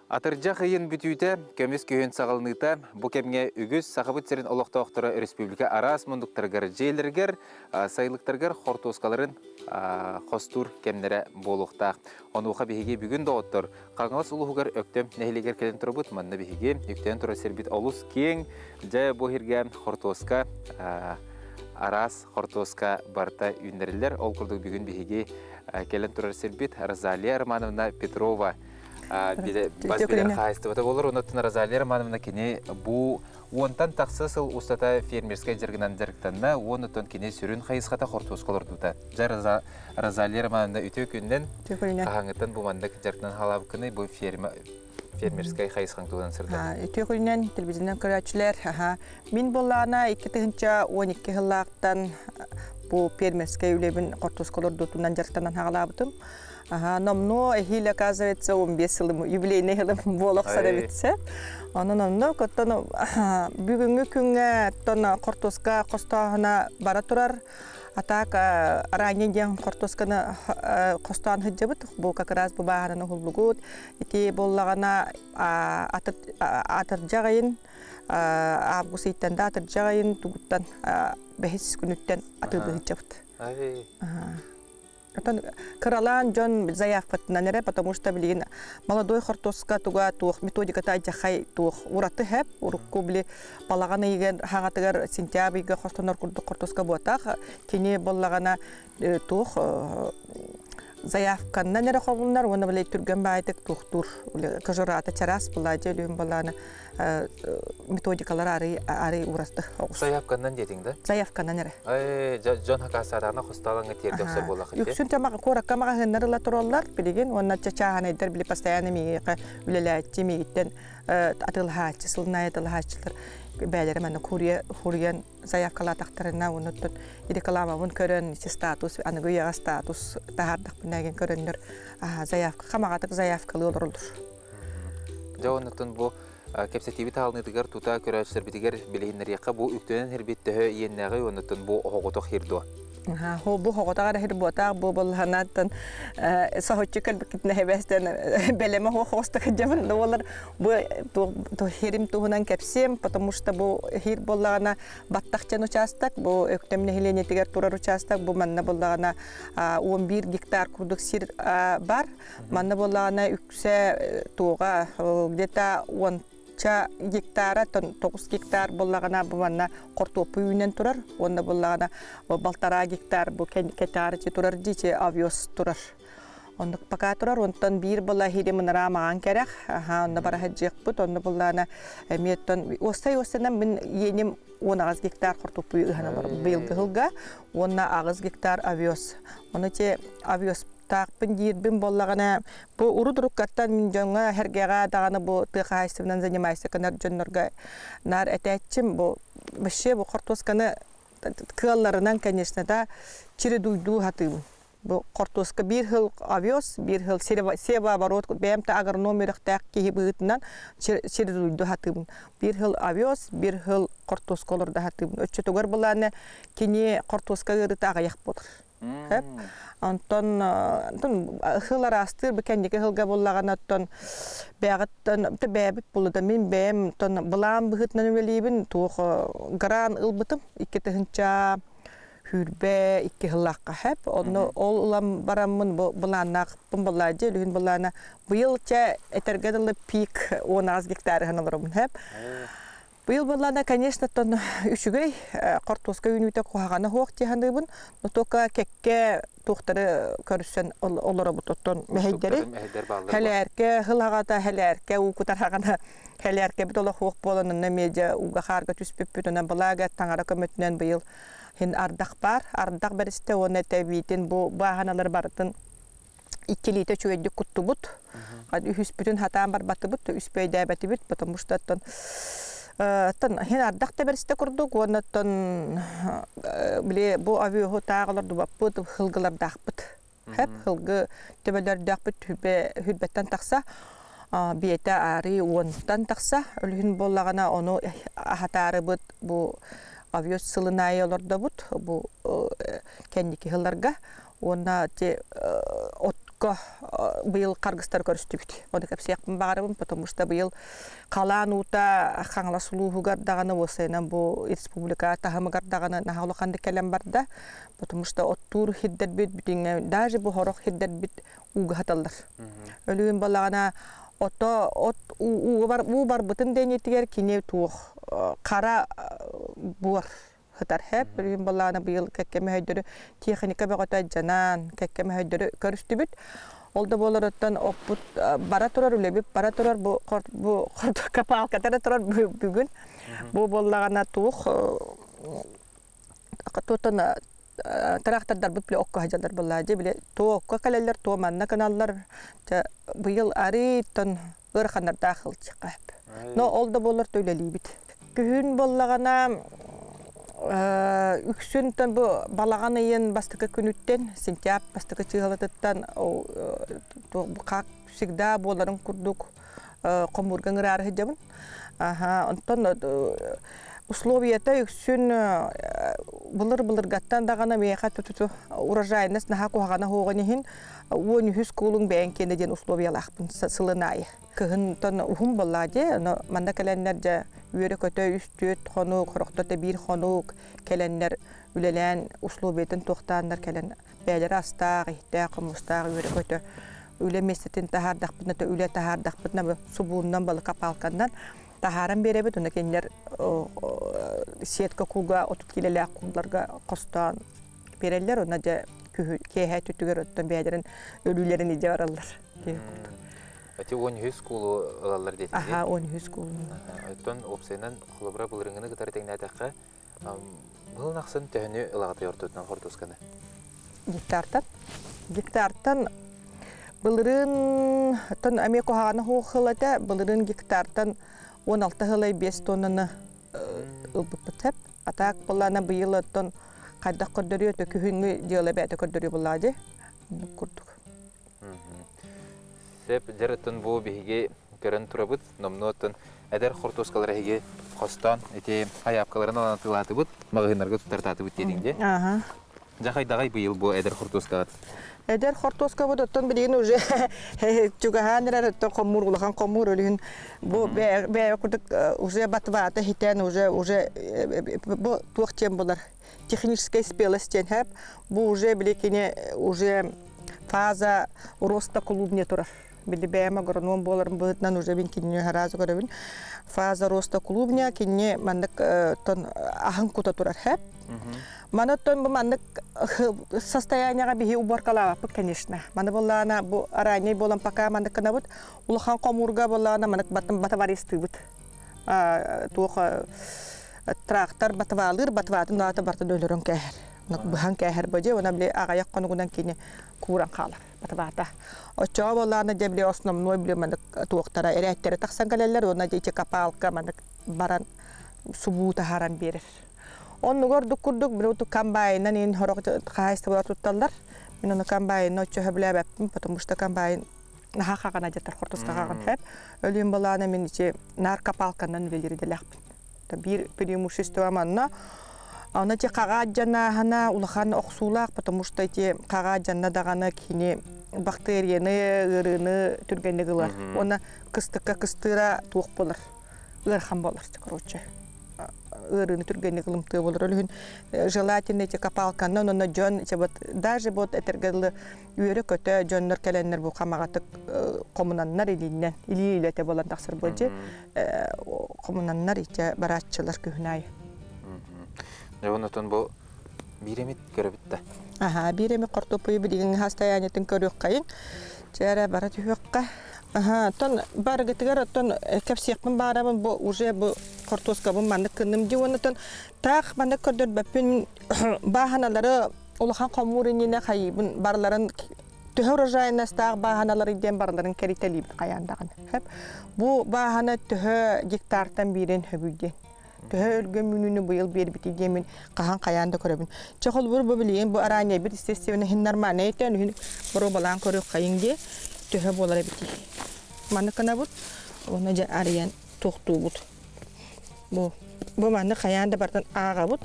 Атырдьах ыйын бүтүүтэ, көмүс күһүн саҕаланыыта бу кэмҥэ үгүс Сахабыт сирин олохтоохторо республика араас муннуктарыгар, дьиэлэригэр, сайылыктарыгар хортуоскаларын хостуур кэмнэрэ буолуохтаах. Онуоха биһиги бүгүн доҕоттор Хаҥалас улууһугар Өктөм нэһилиэгэр кэлэн турабыт. Манна биһиги үктээн турар сирбит олус киэҥ. Дьэ, бу иһиргэ хортуоска араас хортуоска барыта үүннэриллэр. Ол курдук бүгүн биһиги кэлэн турар сирбит Розалия Романовна Петрова бас билэр хаһаайыстыбата буолар. Онон Розалия Романовна кини бу уонтан тахса сыл устата фермерскэй дьарыгынан дьарыктанна. Уонуттан кини сүрүн хайысхата хортуоска олордуута. Дьэ, Розалия Романовна үтүө күннэн хаһааҥҥыттан бу маннык дьарыктанан хаалаабыккыный бу ферма фермерскэй хайысхаҥ туһунан сырдат. Үтүө күнүнэн телевизионнан көрөөччүлэр. Мин буоллаҕына 2012 сыллаахтан бу фермерскэй үлэбин хортуоска олордуутунан дьарыктанан хаалаабытым. Аха, номнуо эһиил, оказывается, 15 сылым, юбилейный сылым буола охсор эбит сөп. Онон онно оттон бүгүҥҥү күҥҥэ оттон хортуоска хостооһуна бара турар. А так ранее диэн хортуосканы хостоон сылдьабыт. Бу как раз бу бааһынан уһуллугут. Ити буоллаҕына атырдьах ыйын август ыйтан да атырдьах ыйын тугуттан бэһис күнүттэн атыылыы сылдьабыт. Оттон кыралаан дьон заявкатынан эрэ, потому что билигин молодой хортуоска туга туох методиката алдьархай туох ураты хэп урукку били балаҕан ыйыгар хаҥатыгар сентябрь ыйга хостонор курдук хортуоска буотах кини буоллаҕына туох заявканнан эрэ хобулунар уонна били түргэн баайтык туохтуур кожурата чараас була дьэ өлүүн балаана методикалар арый арый ураты оҕус. Заявканнан диэтиҥ да? Заявканан эрэ. Дьон хакаасаатаҕына хостаалаҥҥа тиэрдэ охсор буоллаххыт. Үксүн куоракка маҕаһыыннар ыла тураллар билигин уонна чааһынайдар били постоянно миигиэхэ үлэлээччи миигиттэн атыылаһааччы сылын аайы атыылаһааччылар бээлэрэ манна курьер заявкалаатахтарына оннуттан рекламабын көрөн ити статус аныгы үйэҕэ статус таһаардахпына эгин көрөннөр заявка хамаҕатык заявкалыы олороллор. Дьэ оннуктан бу кэпсэтиибит аалыныытыгар тута көрөөччүлэрбитигэр билиһиннэриэххэ бу үктэнэн иһэрбит төһө иэннээҕий оннуттан бу оһоҕотох хир дуо? Бу оһоҕотох эрэ хир буотаах бу боллаһанааттан соһуччу кэлбиккитинэ хэбэстэн бэлэмэ хуох хоста кыдьабын буолар бу хирим туһунан кэпсиэм потому что бу хир буоллаҕына Баттахчан учаастак бу Өктөм нэһилиэнньэтигэр турар учаастак бу манна буоллаҕына 11 гектар курдук сир бар манна буоллаҕына үксэ туоҕа где-то уонча гектара 9 гектар буоллаҕына бу манна хортуоппуй үүнэн турар уонна буоллаҕына балтараа гектар бу кэтаарычы турар дии овес турар оннук пока турар онтон биир была хири мынараа маҕан кэрэх аха онно бара сылдьыахпыт онно буллаана эмиэттэн уостай уостанан мин иэним 18 гектар хортуоппуй ыһан олоробут быйылгы сылга уонна 8 гектар овес ону те овес таахпын диирбин буоллаҕына бу урут уруккаттан мин дьоҥҥо сэргэҕэ даҕаны бу тыа хаһаайыстыбанан занимайся гынар дьоннорго наар этээччим бу вообще бу хортуосканы кыалларынан конечно да чередуйдуу сатыыбын бу хортуоска биир сыл овес биир сыл севооборот бэйэм да агроном үөрэхтээх киһи быһыытынан чередуйдуу сатыыбын биир сыл овес биир сыл хортуоска олордо сатыыбын оччотугар былааны кини хортуоска ыарыыта аҕыйах буолар Онтон сыл араастыыр бу кэнники сылга буллаҕына оттон бэйэҕиттэн бэйэбит булуда мин бэйэм оттон былаан быһыытынан үлэлиибин туох гран ылбытым 2022 сыллаахха хэп онно ол ылан бараммын бу былааннаахпын былаа дьэ үлүһүн былаана быйыл чэ этэргэ дылы пик 18 гектарыһан олоробун хэп Быйыл буоллаҕына, конечно, оттон үчүгэй хортуоска үүнүүтэ куһаҕана суох дии саныыбын. Но только кэккэ туохтары көрсөн олоробут оттон мэһэйдэри. Хэлээркэ сыл аҕата хэлээркэ уу кутар хаҕана хэлээркэбит олох суох буолан онно эмиэ дьэ ууга хаарга түспүппүт онон былаага таҥара көмөтүнэн быйыл хин ардах баар ардах бэристэ уонна тэбиитин бу бааһыналар барытын иккилиитэ үчүгэйдик куттубут. Үһүспүтүн хатаан барбатыбыт, үспөйдөөбөтүбүт, потому что оттон оттон хин ардах да бэристэ курдук уонна оттон били бу авиоһу таах олордубаппыт, хылгылардаахпыт. Хэп хылгы төбөлөрдөөхпүт хүрбэттэн тахса биэтэ аарыы уонтан тахса өлүһүн буоллаҕына ону аһатаарыбыт бу авиос сылын аайы олордобут бу кэнники сылларга уонна те от Окко быйыл харгыстар көрүстүбүт. Ону кэпсиэхпин баҕарабын, потому что быйыл халаан уута Хаҥалас улууһугар даҕаны уосайынан бу республика таһымыгар даҕаны наһаа улаханнык кэлэн барда. Потому что оттуур хирдэрбит бүтүҥҥэ даже бу хорох хирдэрбит ууга хаталлар. Өлүүн балаҕана ото от уу бар уу барбытын дэнитигэр кини туох хара буор сытар хэп билигин балаана быйыл кэккэ мөһөйдөрү техника бөҕөтө дьанаан кэккэ мөһөйдөрү көрүстүбүт ол да буолар оттон оппут бара турар үлэбит бара турар бу бу копалката турар бүгүн бу буоллаҕына туох туоттан трактордарбыт бile окко сылдьаллар буоллаа дьэ бile туо окко кэлэллэр туо манна гыналлар дьэ быйыл арыйтан ыараханнардаах ылчыкка но ол да буоллар үлэлиибит күһүн буоллаҕына үксүн бу балаҕан ыйын бастакы күнүттэн сентябрь бастакы чыыһалатыттан как всегда буоларын курдук хомуурга ыҥыраары сылдьабын онтон условията үксүн былыр-былыргаттан даҕаны миэхэ туту урожайность наһаа куһаҕана суоҕун иһин 13 куулуҥ бэйэҥ киэнэ диэн условиялаахпын сылын аайы. Кыһынтан уһун буоллаа дии, ону манна кэлэннэр дьэ үөрэ-көтө үс-түөрт хонук, хорохто биир хонук кэлэннэр үлэлээн условиятын туохтааннар кэлэн бэйэлэрэ астаах, иһтээх, хомустаах үөрэ-көтө үлэ миэстэтин таһаардахпытына, үлэ таһаардахпытына субууннан балыка палканнан таһааран биэрэбит, уонна кинилэр сетка кууга 30 киилэлээх куулларга хостоон биэрэллэр, уонна дьэ киэһэ өттүгэр оттон бэйэлэрин өлүүлэрин илдьэ бараллар. Эти 13 куулу ылаллар диэтиҥ Аха, 13 куулу. Оттон уопсайынан холобура былырыҥҥыны кытары тэҥнээтэххэ, быһыл ахсын төһөнү ылаҕытай ортотунан хортуусканы? Гектартан. Гектартан былырыын тон эмиэ куһаҕана суох сыл этэ. Былырыын гектартан 16 сылай 5 тоннаны ылбыппыт сөп. А так былаана быйыл оттон хайдах көрдөрүө өтө күһүҥҥү дьыала бэйэтэ көрдөрүө буоллаҕа дии. Курдук. Сөп, дьэр оттон бу биһиги көрөн турабыт, номнуо оттон эдэр хортуоскалар эһиги хостоон ити хайаапкаларын ылан атыылаатыбыт, маҕаһыыннарга туттартаатыбыт диэтиҥ дии. Аха. Дьэ хайдаҕай быйыл бу эдэр хортуоскаҕыт? Эдэр хортуоскабыт оттон билигин уже чугаһаан эрэр оттон хомуур улахан хомуур өлүһүн бу бэйэ курдук уже батыбаата хитэн уже уже бу туох диэн булар техническая спелость диэн хэп бу уже били кини уже фаза роста клубня турар били бэйэм агроном буоларым быһыытынан уже мин кинини сразу көрөбүн фаза роста клубня кинини маннык тон аһын кута турар хэп Маны оттон бу маннык состояниеҕа биһи уборкалаабаппыт, конечно. Маны буоллаҕына бу ранний буолан пока маннык гынабыт. Улахан хомуурга буоллаҕына маннык батаваристыыбыт. Туох трактор батвалыыр, батватын аата барытын өлөрөн кээһэр. Быһан кээһэр бу дьэ, уонна били аҕыйах хонугунан кини кууран хаалар батвата. Оччоҕо буоллаҕына дьэ били основной били маннык туохтара эрээттэрэ тахсан кэлэллэр уонна дьэ ити копалка маннык баран субуу таһааран биэрэр. Оннугар ордук курдук били комбайнынан иин сорох хаһаайыстыбалар тутталлар. Мин ону комбайнна оччо сөбүлээбэппин, потому что комбайн наһаа хаҕана дьатар хортуска хаҕан хэп. Өлүүм балаана мин ичи наар копалканан үлэлиир идэлээхпин. Биир преимущество манна Аны ити хаҕа дьанааһына улахан охсуулаах, потому что ити хаҕа дьанна даҕаны кини бактерияны, ыарыыны түргэнник ылар. Уонна кыстыкка кыстыыра туох буолар? Ыарахан буолар, короче. Ыарыыны түргэнник ылымтыа буолар. Ол иһин желательно эти копалканан онно дьон вот даже вот этэргэ дылы үөрэ-көтө дьоннор кэлэннэр бу хамаҕатык хомунаннар илииннэн илии илэтэ буолан тахсар буолдьи хомунаннар ичэ барааччылар күһүн аайы. Дьэ онтон бу биир эмит көрөбүт да. Аха, биир эмит хортуоппуйу билигин состояниетын көрүөххэйин. Чэ эрэ бара түһүөххэ. Аха, оттон барыгытыгар оттон кэпсиэхпин баарабын бу уже бу хортуоскабын маннык кынным дии уонна таах маннык көрдөрбөппүн бааһыналары улахан хомуур иннинэ хайыыбын барыларын төһө урожайностаах бааһыналары диэн барыларын кэритэлиибин хайаан даҕаны. Бу бааһына төһө гектартан биирин хөбүй диэн. Төһө өлгөм үүнүүнү быйыл биэрбити диэмин хаһан хайаан да көрөбүн. Чэ холбур бу билигин бу араанньа бир естественно иһин нормальный этэн үһүн боруобалаан көрүөххэйиҥ диэ төһө буолар эбитий. Маннык гынабыт уонна дьэ арыйан туохтуубут. Бу бу маннык хайаан да барытын ааҕабыт.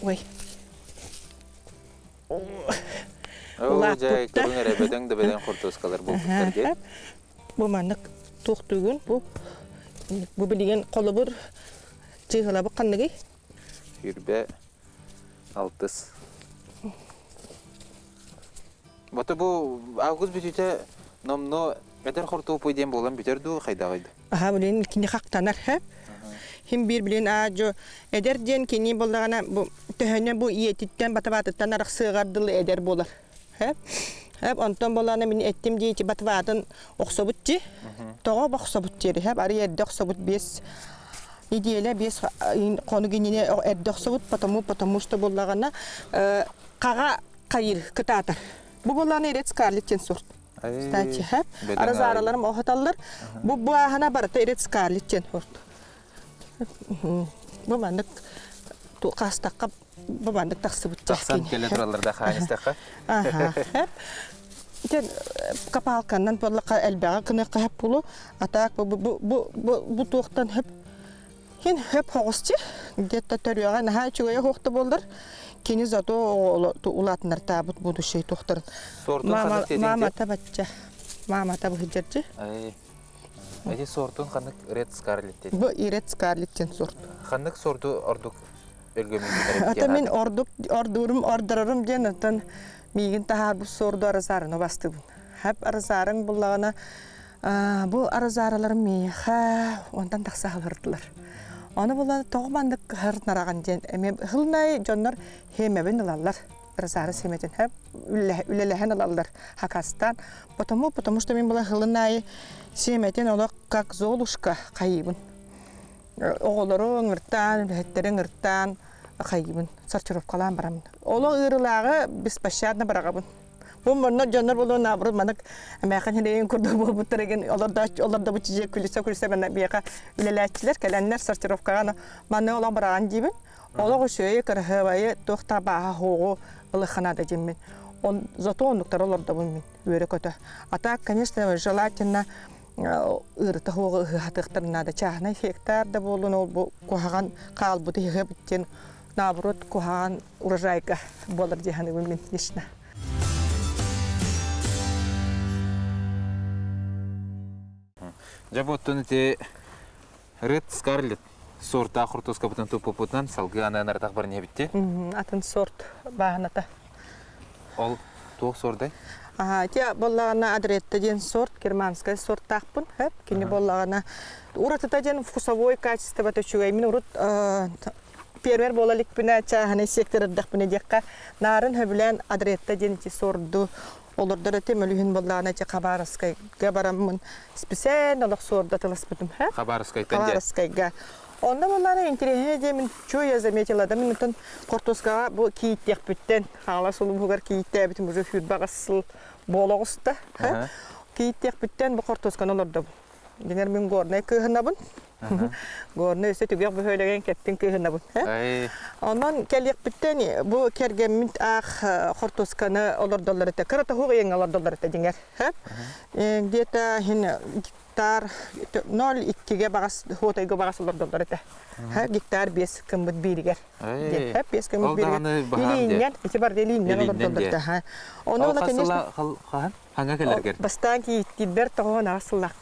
Ой. Оо, дьэ, Улааппыттар. көрүҥ эрэ, бөдөҥ да бөдөҥ хортуоскалар буолбуттар дии. Бу маннык туохтуугун бу билигин холобур чыыһылабыт ханныгый? 26. Бото бу август бүтүүтэ номнуо эдэр хортуоппуй диэн буолан бүтэр дуу хайдаҕый? Аха билин кини хактанар хэ. Хим биир билин аажо эдэр диэн кини боллаҕына бу төһөнө бу ийэтиттэн батабаатыттан арахсыаҕар дылы эдэр буолар. Хэ. Хэп онтон боллаҕына мин эттим дии батыбаатын охсобут ти. Тоҕо бохсобут диэри хэп арый эрдэ охсобут 5 неделя 5 хонук иннинэ эрдэ охсобут потому потому что боллаҕына хаҕа хайыр кытаатар. Бу боллаҕына Red Scarlet диэн сорт. Кстати, хэп. Аразаараларым оһоталлар. Бу бааһына барыта Red Scarlet диэн сорт. Бу маннык хастахха бу маннык тахсыбыт Тахсан кэлэ тураллар да хаанистахха. Аха. Итен капалканнан буоллаха элбэҕи кыныахха хөп булу. А так бу бу бу бу туохтан хөп Хин хөп хоҕусчу где-то төрүөҕэ наһаа үчүгэйэ суохта буоллар кини зато улаатыннартаабыт будущий туохтарын Сортун ханнык диэтиҥ маамата бачча маамата быһыдьарчы Ай эти сортун ханнык Red Scarlet диэтиҥ бу Red Scarlet диэн сорт ханнык сорту ордук өлгөмүн Ата мин ордук ордуурум ордорорум диэн оттон миигин таһаарбыт сорду арасаарыны бастыбын хап арасаарыҥ буллаҕына Бу арызаараларым миэхэ онтон тахса сылдьылар. Ону була тоҕо маннык кыһар-нараҕын диэн эмиэ хылнай дьоннор хиэмэбин ылаллар. Арызаара сиэмэтин үлэлэһэн ылаллар хакастаан. Потому, потому что мин була хылын аайы сиэмэтин олох как Золушка хайыыбын. Оҕолору ыҥыртаан, үлэһиттэри ыҥыртаан хайыыбын, сортировкалаан бараммын. Олох ыарыылааҕы беспощадно быраҕабын. Бу манна дьоннор болуон наоборот манык эмээхин хилейин курдук буолбуттар эгин олордобут дьиэ күлүсэ-күлүсэ манна биэхэ үлэлээччилэр кэлэннэр сортировкаҕа манна олох быраҕан диибин. Олох үчүгэйи кыраһыабайы туох да бааһа хуоҕу ылыхха наада диэммин. Он зато оннуктары олордобун мин үөрэ-көтө. А так, конечно, желательно ыарыта хуоҕу ыһыахатыахтарын наада. Чааһынай гектар да буоллун ол бу куһаҕан хаалбыты ыһыабыт диэн наоборот куһаҕан урожайга буолар дии саныыбын мин лично. Дьэ буоттун ити Red Scarlet сортаах хортуоскабытын туппуппутунан салгыы анаан аратах баран иһэбитти. Атын сорт бааһыната. Ол туох сордай? Ити буоллаҕына Адретта диэн сорт, германскай сорттаахпын. Кини буоллаҕына уратыта диэн вкусовой качествота үчүгэй. Мин урут Фермер буола иликпинэ, чааһынай сектор эрдэхпинэ диэххэ, наарын сөбүлээн Адретта диэн ити суорду олордор этим, өлүһүн буоллаҕына ити Хабаровскайга бараммын специально олох суорду атыласпытым. Хабаровскайтан дьэ. Хабаровскайга. Онно буоллаҕына интэриэһинэй диэмин, чуо я заметила, да мин оттон хортуоскаҕа бу кииттиэхпиттэн, Хаҥалас улууһугар кииттээбитим уже сүүрбэ аҕыс сыл буола оҕуста. Кииттиэхпиттэн бу хортуосканы олордобун. Дьиҥэр мин Горнай кыыһынабын. Горнай өссө түгэх бөһүөлэгин кэптин кыыһынабын. Онон кэлиэхпиттэн бу кэргэммит аах хортуосканы олордоллор этэ. Кыра тоһуох иэҥҥэ олордоллор этэ дьиҥэр. Где-то иһин гектар 0,2-гэ баҕас хуотайга баҕас олордоллор этэ. Гектар 5 кыммыт бииригэр. Биэс кыммыт бииригэр. Илииннэн, ити бар илииннэн олордоллор этэ. Ону ола конечно хаһан? Хаҥа кэлэргэр? Бастаан киирбэр 98 сыллаах.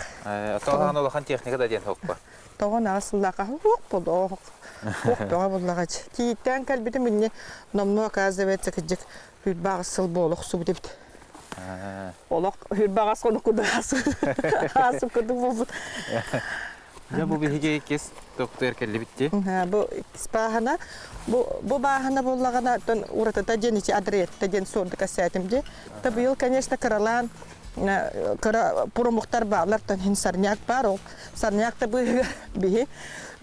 Тоҕон улахан техника да диэн суохпа. 98 сыллаах уох болоох. Уох бөҕө буллаҕа. Кииттэн кэлбитим инне номнуо оказывается кыдьык хүрбаҕас сыл буола охсубут эбит. Олох хүрбаҕас хонук курдук аасып курдук буолбут. Дьэ бу биһиги иккис топтугар кэллибит дии. Бу иккис бааһына. Бу, бу бааһына буоллаҕына, оттон уратыта диэн ити Адриетта диэн суорду кэсээтим дии. Та быйыл, конечно, кыралаан кыра промуктар баалар, тон хин сорняк баар, ол сорняк да быыһыгар биһи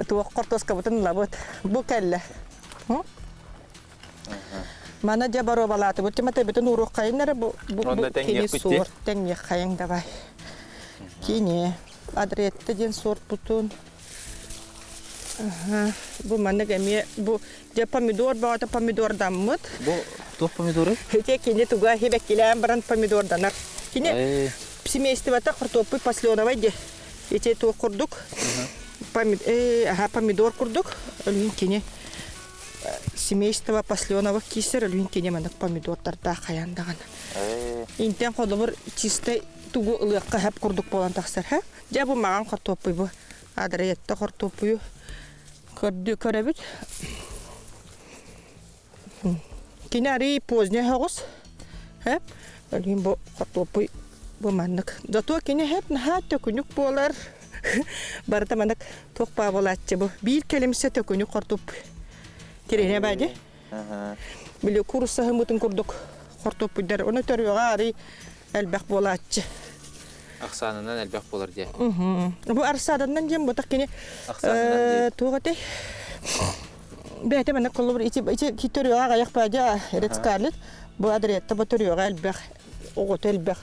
туох хортуоскабытын ылабыт. Бу кэллэ. Мана дьэ боруобалаатыбыт Тиматебитин ууруоххайын эрэ бу бу кини суорт тэҥниэххэйиҥ давай. Кини Адретта диэн суортпутун бу маннык эмиэ бу дьэ помидор бөҕөтө помидордаммыт. Бу туох помидоры? Ити кини туга хибэккилээн баран помидорданар. Кини семействота хортуоппуй посленовай де. Ити туох курдук? Помидор курдук. Өлүн кини семейство посленовых киисэр өлүн кини маннык помидордардаах хайаан даҕаны. Интэн холобур чисто тугу ылыахха хэп курдук буолан тахсар һэ. Дьэ бу маҕан хортуоппуй бу. Адарыйатта хортуоппуйу көрдүү көрөбүт. Кини арый поздний соҕус. Хэп. Өлүүн бу хортуоппуй бу маннык. Зато кини хэп наһаа төкүнүк буолар. Барыта маннык туох баа буолааччы бу. Биир кэлимсэ төкүнүк хортуоппуй. Тиринэ бади. Били курса хымытын курдук хортуоппуйдар. Оны төрүөҕэ арый элбэх буолааччы. Ахсаанынан элбэх буолар диye. Бу арсааданнан диэн ботах кини Ахсаанынан диye. туох этэй? Бэйэтэ маннык холобур ити ити төрүөҕэ аҕыйах баадьа Ред Скарлетт бу адретта бу төрүөҕэ элбэх оҕото элбэх.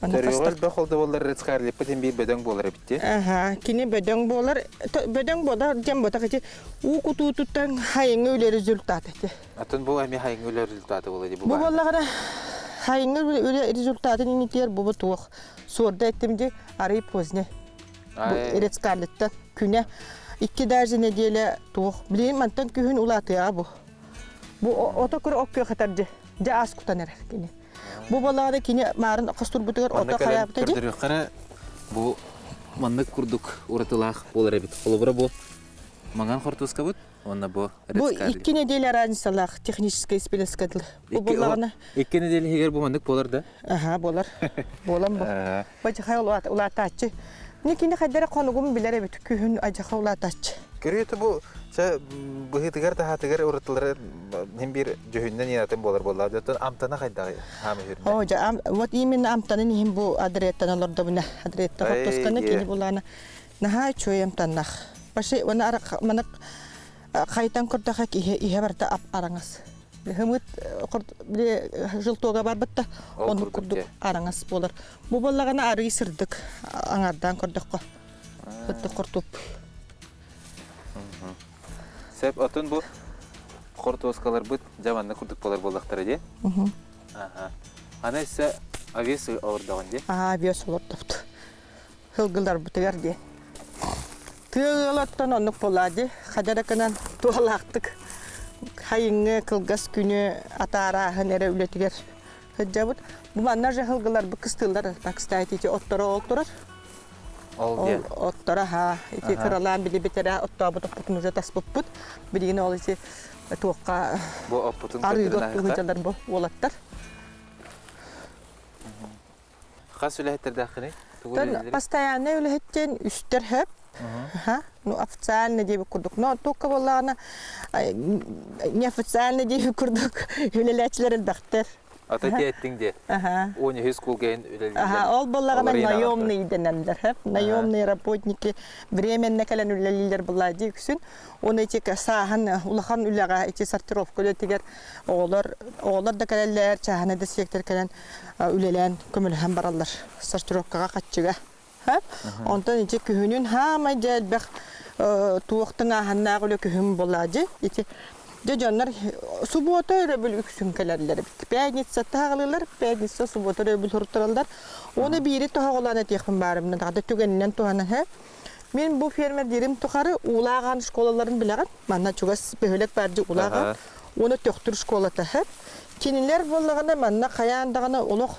Төрүөҕэ элбэх ол да буоллар Ред Скарлетт биир бөдөҥ буолар эбит дии. Аха, кини бөдөҥ буолар. Бөдөҥ буолар диэн ботах ити уу кутуутуттан хайыҥы үлэ результата ити. Атын бу эми хайыҥы үлэ результата буолар дии бу. Бу буоллаҕына хайыҥы үлэ результатын инитиэр бу туох суорда эттим ди арый поздний. Бу Ред Скарлеттан күнэ икки даже неделя туох. Билигин мантан күһүн улаатыаҕа бу. Бу ото көр ок күөх этэр дьэ. Дьэ аас кутан эрэр кини. Бу балаҕаны кини маарын хостурбутугар ото хайаабыта дии. Көрдөрүөххэ бу маннык курдук уратылаах буолар эбит. Холобура бу маҥан хортуускабыт уонна бу Бу икки неделя разницалаах техническэй испилэскэ дылы. Бу буллаҕына Икки неделя иһигэр бу маннык буолар да? Аха, буолар. Буолан бу. Бадьахай улаатааччы. Ни кини хайдара хонугум билэр эбит күһүн адьаха улаатааччы. Көрүөтэ бу чэ быһыытыгар таһаатыгар уратылары хин биир дьүһүннэн иинатын буолар буолла. Оттон амтана хайдаҕый хаама үһүрүнэ? О, дьэ, вот именно амтанын иһин бу адреттан олордобуна. Адретта хортосканы кини булаана наһаа үчүгэй амтаннах. Баши уна маны хайтан көрдөхө киһи иһэ барда ап араҥас. Хымыт желтога барбыт да оннук курдук араҥас буолар. Бу буоллаҕына арыы сырдык аҥардаан көрдөххө. Сырдык хортуоп. Сөп, отун бу хортуоскаларбыт дьэ манна курдук буолар буоллахтара дии. Аны өссө авиас олордоҕун дии. Аа, авиас олордобут. Сылгыларбытыгар дии. Тыа ыалаттан оннук буолаа дии. Хадьаракынан туһалаахтык хайыҥҥы кылгас күнү атаарааһын эрэ үлэтигэр сылдьабыт. Бу манна же сылгыларбыт кыстыыллар, кстати, ити отторо ол турар. Ол диэн. Отторо ха, ити кыралаан билибит эрэ оттообут оппутун уже таспыппыт. Билигин ол ити туохха Бу оппутун арыыга оттуу сылдьаллар бу уолаттар. Хас үлэһиттэрдээххиний? Тугу Тон үлэлиир? постоянный үлэһиттэн үстэр хөп. Ну, официально диэбит курдук. Но только буоллаҕына неофициально диэбит курдук үлэлээччилэр элбэхтэр. Ата тиэттиҥ диэ. Уон үһүс кулгайын үлэлииллэр. Аха, ол буоллаҕына наемный дэнэллэр. Наемные работники временно кэлэн үлэлииллэр буоллаа дии үксүн. Оны ити сааһын улахан үлэҕэ ити сортировка үлэтигэр оҕолор оҕолор да кэлэллэр, чааһынай да сиэктэр кэлэн үлэлээн көмөлөһөн бараллар сортировкаҕа хаччыга. Онтон ити күһүнүн хаамай дьэ элбэх туох тыҥааһыннаах үлэ күһүн буолаа дьэ ити дьэ дьоннор субуота өрөбүл үксүн кэлэллэр эбит. Пятница таҕылылар, пятница субуота өрөбүл хуруттараллар. Уонна биири тоһоҕолоон этиэхпин баарымна даҕата түгэнинэн туһанан һэ. Мин бу фермердиирим тухары Уулааҕаан школаларын билэҕин. Манна чугас бөһүөлэк баар дьи Улааҕаан. Уонна Төхтүр школата һэ. Кинилэр буоллаҕына манна хайаан даҕаны олох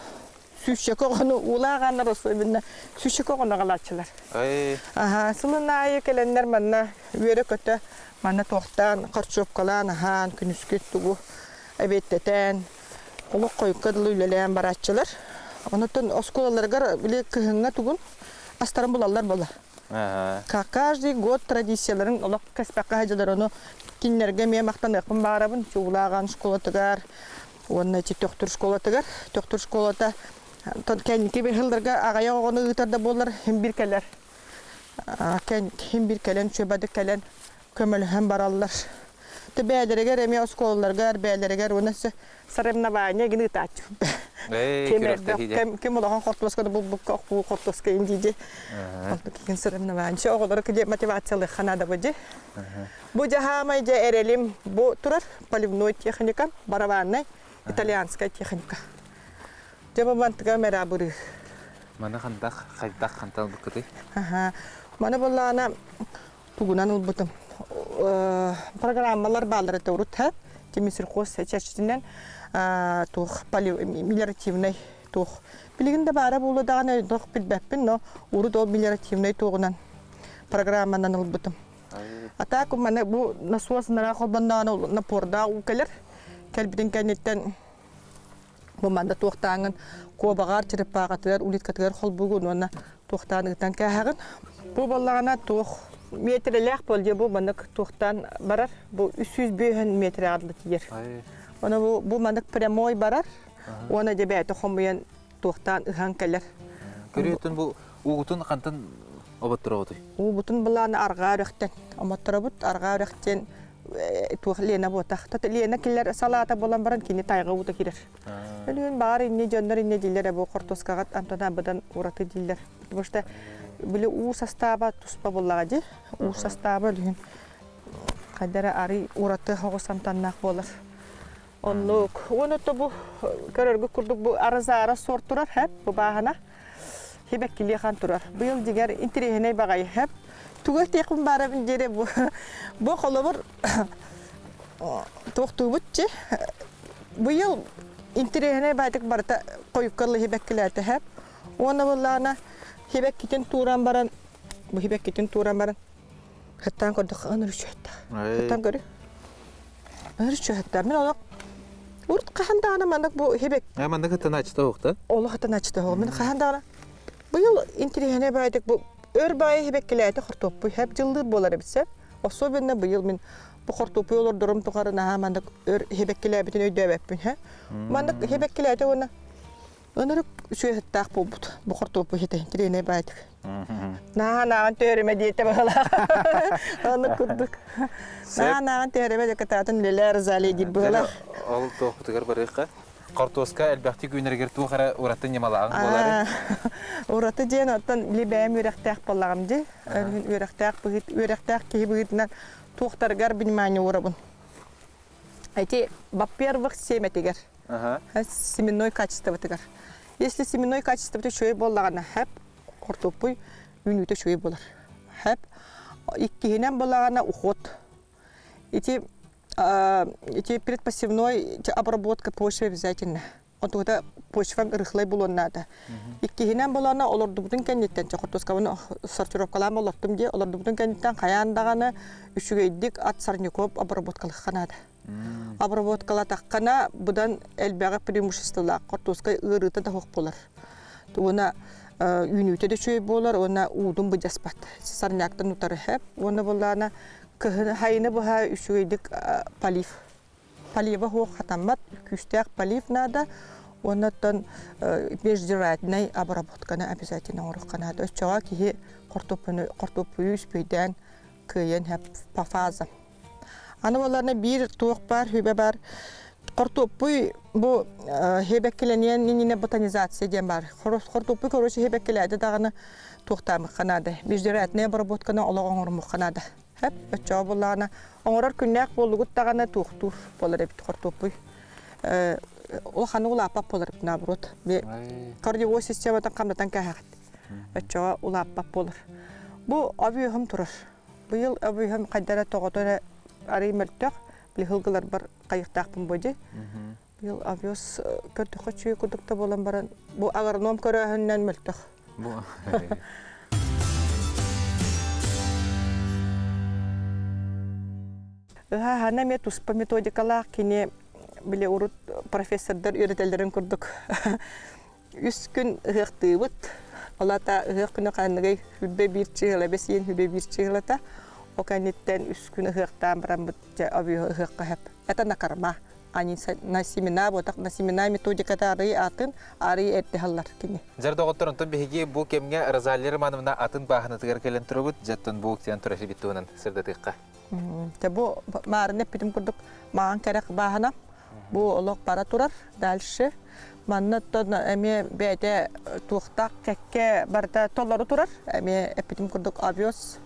сүүсчэкэ оҕону Уулааҕааннар особенно сүүсчэкэ оҕону аҕалааччылар. Аһаа, сылын аайы кэлэннэр манна үөрэ-көтө манна туохтаан, харчуопкалаан аһаан, күнүскү тугу эбиэттэтэн, олох хойукка дылы үлэлээн барааччылар. Онтон оскуолаларыгар били кыһыҥҥа тугун астарын булаллар буола. Каждый год традицияларын олох кэспэккэ сылдьаллар ону кинилэргэ эмиэ махтаныахпын баҕарабын Чуулааҕан школатыгар уонна ити Төхтүр школатыгар. Төхтүр школата кэнники сылларга аҕыйах оҕону ыытар да буоллар син биир кэлэр. Син биир кэлэн чөбөдүк кэлэн көмөлөһөн бараллар. Тэ бэйэлэригэр эмиэ оскуолаларыгар бэйэлэригэр уонна соревнование гин ыытааччы. Ким элбэх ким улахан хортуосканы булбукка охпуу хортуоска ин дии Онтук кин соревнование оҕолору киде мотивациялыахха наада бу дьи. Бу дьаһаамай дьэ эрэлим бу турар поливной техника, барабаннай итальянская техника. Дьэ бу мантыга мэрэ бырыы. Маны хантах хайдах хантан ылбыккытый? Аха. Маны буллаана тугунан ылбытым. Программалар бааллар этэ урут һэ. Тимисирхоз чэрчитинэн. Туох мелиоративнай туох. Билигин да баара буолуо даҕаны туох билбэппин, но урут ол мелиоративнай туоҕунан программанан ылбытым. А так маны бу насос нара холбонноон напордаах уу кэлэр. Кэлбитин кэнниттэн бу манна туохтааҥын куобаҕар, черепахатыгар, улиткатыгар холбуугун уонна туохтаан ыытан кээһэҕин. Бу буоллаҕына туох метрэлээх буол дии бу маннык туохтаан барар. Бу 305 метрэ дылы тиийэр. Оны бу, бу маннык прямой барар. Уонна дьэ бэйэтэ хомуйан туохтаан ыһан кэлэр. Көрүөтүн бу уутун хантан оботтороҕутуй? Уубутун былааны арҕаа үрэхтэн омотторобут. Арҕаа үрэхтэн туох Лена буотах. Тот Лена киллэр салаата буолан баран кини тайҕа уута киирэр. Өлүөн баҕар инне дьоннор инне дииллэр бу хортуоскаҕа Антона быдан ураты дииллэр. Потому что били уу састааба туспа буллаҕа дии. Уу састааба өлүһүн хайдара арый ураты хоҕус амтаннаах буолар. Оннук. Уонна то бу көрөргүт курдук бу аразаара сорт турар хэп бу бааһына хибэккилиэхан турар. Быйыл дьиҥэр интэриэһинэй баҕайы хэп. Тугу этиэхпин баарабын диэри бу бу холобур туохтуубут чи быйыл интэриэһинэй баайтык барыта хойукка хибэккилээтэ хэп. Уонна буоллаҕына хибэккитин тууран баран бу хибэккитин тууран баран хаттаан көрдөххө ыныр үчүөттэх. Хаттаан көрү. Ырчыһыттар. Мин олох урут хаһан даҕаны маннык бу хибек Маннык ытынааччыта оһохта. Олох ытынааччыта оһох. Мин хаһан даҕаны быйыл интириэһинэй баайдык бу өр баайы хибеккилээтэ хортуоппуй хэп дьыллыыр буолар эбит Особенно быйыл мин бу хортуоппуй олордорум тухары наһаа маннык өр хибеккилээбитин өйдөөбөппүн хэ. Маннык хибеккилээтэ уонна Ынырык үчүгэйтээх буолбут. Бу хортуоппуй хитэ интириэһинэй баайдык. Нааһан төөрүмэ диэтэ быһылаах. Оннук курдук. Нааһан төөрүмэ дьакытаатын үлэлээр Розалия диир быһылаах. Ол туохпутугар барыахха. Хортуоска элбэхтик үүнэригэр туох эрэ ураты ньымалааҕыҥ буолары? Ураты диэн оттон били бэйэм үөрэхтээх буоллаҕым дии. Үөрэхтээх быһыт үөрэхтээх киһи быһыытынан туохтарыгар внимание уурабын. Эти, во-первых, сиэмэтигэр. Семенной качествотыгар. Если семенной качествота үчүгэй буоллаҕына, хэп хортуоппуй үүнүүтэ үчүгэй буолар. Хэп иккиһинэн буоллаҕына уход. Ити ити предпосевной обработка почвы обязательно. Онтугута почваҥ ырыхлай булуон наада. Иккиһинэн буоллаҕына олордубутун кэнниттэн, хортуоскабын сортировкалаан олортум дии, олордубутун кэнниттэн хайаан даҕаны үчүгэйдик от сорняков обработкалыахха наада. Обработкалатаххына быдан элбэҕи преимуществолаах хортуоска ыарыыта да суох буолар. Уонна үүнүүтэ да үчүгэй буолар уонна уутун быдьаспат. Сорняктан утары хэп. Уонна буоллаҕына кыһын хайыны быһа үчүгэйдик полив. Полива суох хатаммат, күүстээх полив наада. Уонна оттон междирательнай обработканы обязательно оҥоруохха наада. Оччоҕо киһи хортуоппуйу хортуоппуйу үспүйдээн кыайан по фазам. Аны буолларына биир туох баар, хүбэ баар. Хортуоппуй бу хебеккилэниэн иннинэ ботанизация диэн баар. Хортуоппуй короче хебеккилээдэ даҕаны туохтаамыхха наада. Междурядная обработканы олох оҥорумухха наада. Хэп, оччоҕо буоллаҕына оҥорор күннээх буоллугут даҕаны туохтуур буолар эбит хортуоппуй. Улаханы улааппат буолар эбит наоборот. Корневой систематын хамнатан кээһэҕит. Оччоҕо улааппат буолар. Бу объеһым турар. Быйыл объеһым хайда эрэ тоҕото эрэ арый мөлтөх. Били һылгыларбар хайыахтаахпын бу дии. Быйыл объез көрдөххө үчүгэй курдук да буолан баран бу агроном көрөөһүнүнэн мөлтөх. Ыһааһана эмиэ туспа методикалаах кини били урут профессордар үөрэтэллэрин курдук үс күн ыһыахтыыбыт. Ол аата ыһыах күнэ ханныгый хүлбэ биир чыһыла бэсиэн хүлбэ биир чыһылата. Ол кэнниттэн үс күн ыһыахтаан бараммыт дьэ объеһы ыһыахха сөп. Это на корма. Они на семена буотах на семена методиката арый атын арый эрдэһаллар кини. Дьэр доҕоттор, онтон биһиги бу кэмҥэ Розалия Романовна атын бааһынатыгар кэлэн турабыт, дьэттэн бу уктиан турар туһунан сырдатыахха. Те бу маарын эппитим курдук маҕан кэрэх бааһына Бу олох бара турар. Дальше. Манна оттон эмиэ бэйэтэ туохтаах кэккэ барыта толору турар. Эмиэ эппитим курдук овес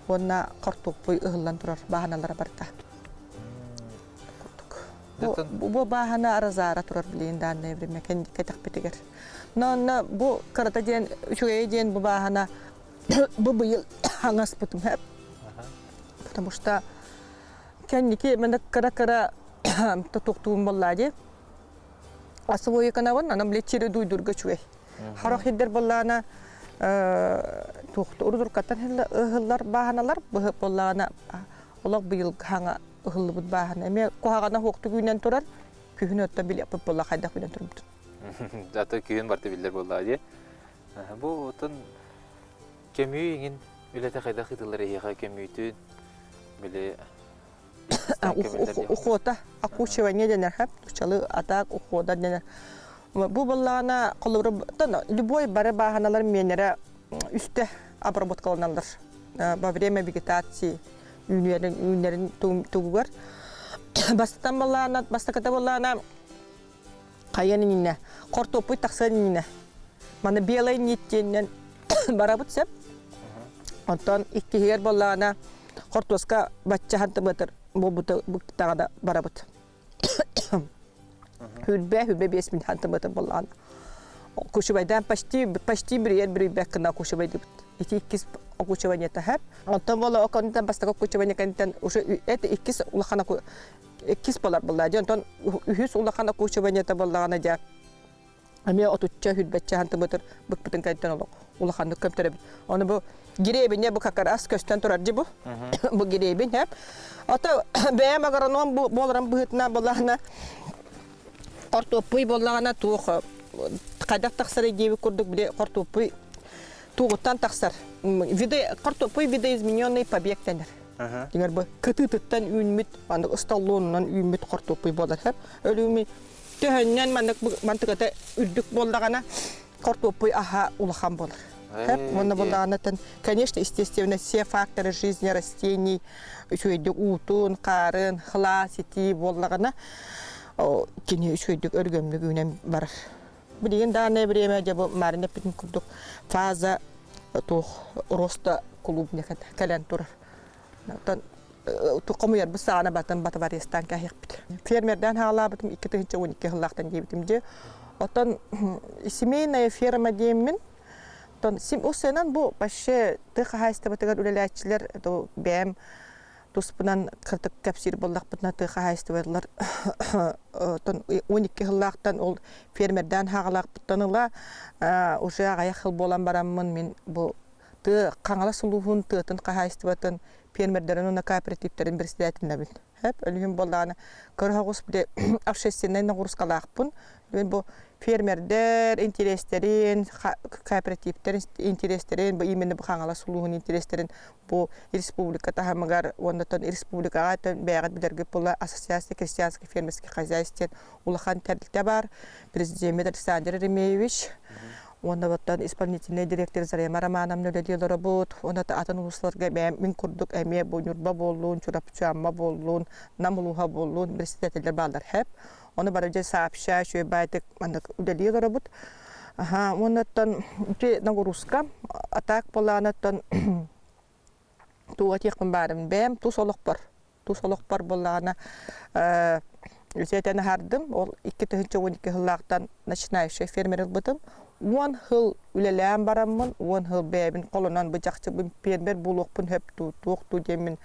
уонна хортуоппуй ыһыллан турар бааһыналара барыта. Курдук. Бу бааһына аразаара турар билигин данное время кэтэхпитигэр. Но онно бу кырата диэн үчүгэйэ диэн бу бааһына бу быйыл аҥаспытым Потому что кэнники маны кыра-кыра тутуктуун буоллаа дии. Освоеканабын, анам биле чередуйдурга үчүгэй. Харах хиддер боллаана туохту урудуркаттан ыһыллар бааһыналар быһып боллаана олох быйыл хаҥа ыһыллыбыт бааһына эмиэ куһаҕана хуохту күүнэн турар күһүн отто билиэппит буолла хайдах үүнэн турбутун. Ата күһүн барта биллэр буоллаа дии. Бу отон көмүү иҥин үлэтэ хайдах ыытыллар эһиэхэ көмүүтүн били Ухуота, окучивание дэнэр хэп, учалы атаак ухуода дэнэр. Бу боллаана холобура любой бары бааһыналар миэнэрэ үстэ обработкаланаллар во время вегетации үүнэрин үүнэрин тугугар бастатан боллаана бастакыта боллаана хайан иннинэ хортуоппуй тахсыан иннинэ маны белай нить диэнинэн барабыт сөп онтон иккиһигэр буоллаҕына хортуоска бачча сантиметр буолбута буктаҕына барабыт хүрбэ хүрбэ 5 сантиметр буоллаҕына кушубайдаан почти почти бүрүйэр бүрүйбэт гына кушубайдыбыт ити иккис окучевание таһар онтон буола оконтан бастакы окучевание кэнниттэн уже это иккис улахан иккис болар буолла дьэ онтон үһүс улахан окучеваниета буоллаҕына дьэ эмиэ отучча хүрбэччэ сантиметр быкпытын кэнниттэн олох улаханнык көмтөрөбүт ону бу гребень бу как раз көстөн турар дьи бу бу гребень һэ ото бэйэм агроном буоларым быһыытынан буоллаҕына хортуоппуй буоллаҕына туох хайдах тахсарый диэбит курдук били хортуоппуй туоҕуттан тахсар виды хортуоппуй видоизмененный побег дэнэр Дьиҥэр бу кытыытыттан үүммүт маннык ысталлуонунан үүммүт хортуоппуй буолар сөп. Өлүүмү төһөннөн маннык мантыката үрдүк буоллаҕына хортуоппуй аһа улахан буолар. Сөп. Уонна буоллаҕына конечно, естественно, все факторы жизни растений үчүгэйдик уутун, хаарын, хылаас итии буоллаҕына кини үчүгэйдик өргөмнүк үүнэн барар. Билигин данное время дьэ бу Марина эппитин курдук фаза туох роста клубника кэлэн турар. Оттон хомуйарбыт саҕана батын батыбарыастаан кэһиэхпит. Фермердээн хаалаабытым 2012 сыллаахтан диэбитим дьэ. Оттон семейная ферма диэммин оттон ус бу вообще тыа хаһаайыстыбатыгар үлэлээччилэр бэйэм туспунан кырдык кэпсиир буоллахпытына тыа хаһаайыстыбалар 12 сыллаахтан ол фермердээн хаҕалаахпыттан ыла уже аҕыйах сыл буолан бараммын мин бу тыа Хаҥалас улууһун тыатын хаһаайыстыбатын фермердэрин уонна кооперативтэрин председателинэбин. Хөп өлүһүн буоллаҕына кыра оҕус общественнай ноҕуруускалаахпын. Бу фермердэр интириэстэрин, кооперативтэр интириэстэрин, бу именно бу Хаҥалас улууһун интириэстэрин бу республика таһымыгар уонна республикаҕа бэйэҕит билэргит буолла Ассоциация крестьянских фермерских хозяйств диэн улахан тэрилтэ баар. Президеммит Александр Еремеевич уонна оттон исполнительный директор Зарема Романовна үлэлии олоробут. Уонна атын улуустарга бэйэм мин курдук эмиэ бу Ньурба буоллун, Чурапчы, Амма буоллун, Нам улууһа буоллун председателлэр бааллар хэп. Ону бары дьэ сообща үчүгэй баайтык маннык үлэлии олоробут. Аха, уонна оттон ити нагрузка, атак буоллаҕына туга этиэхпин баарым бэйэм тус олохпор тус олохпор буоллаҕына үсэтэн аһардым ол 2012 сыллаахтан начинающий фермер ылбытым 10 сыл үлэлээн бараммын 10 сыл бэйэбин холонон бу чахчы фермер буолуохпун сөп дуу туох дуу диэммин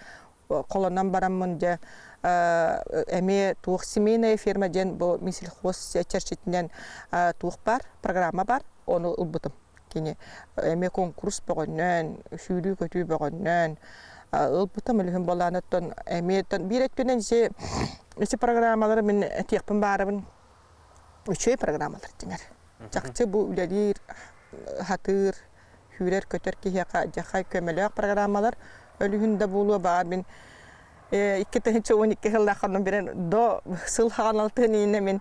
холонон бараммын дьэ эмиэ туох семейная ферма диэн бу Минсельхоз чэрчитинэн туох бар программа бар ону ылбытым кини эмиэ конкурс бөҕөннөн сүүрүү-көтүү бөҕөннөн ылбытым үлүһүн болаанаттан эмиэ биир өттүнэн ити ити программалары мин этиэхпин баарабын үчүгэй программалар дьиҥэр чахчы бу үлэлиир хатыыр сүүрэр-көтөр киһиэхэ дьахай көмөлөөх программалар өлүһүн да буолуо баар мин 2012 сыллаахханан берен до сыл хаҕаналытын иинэ мин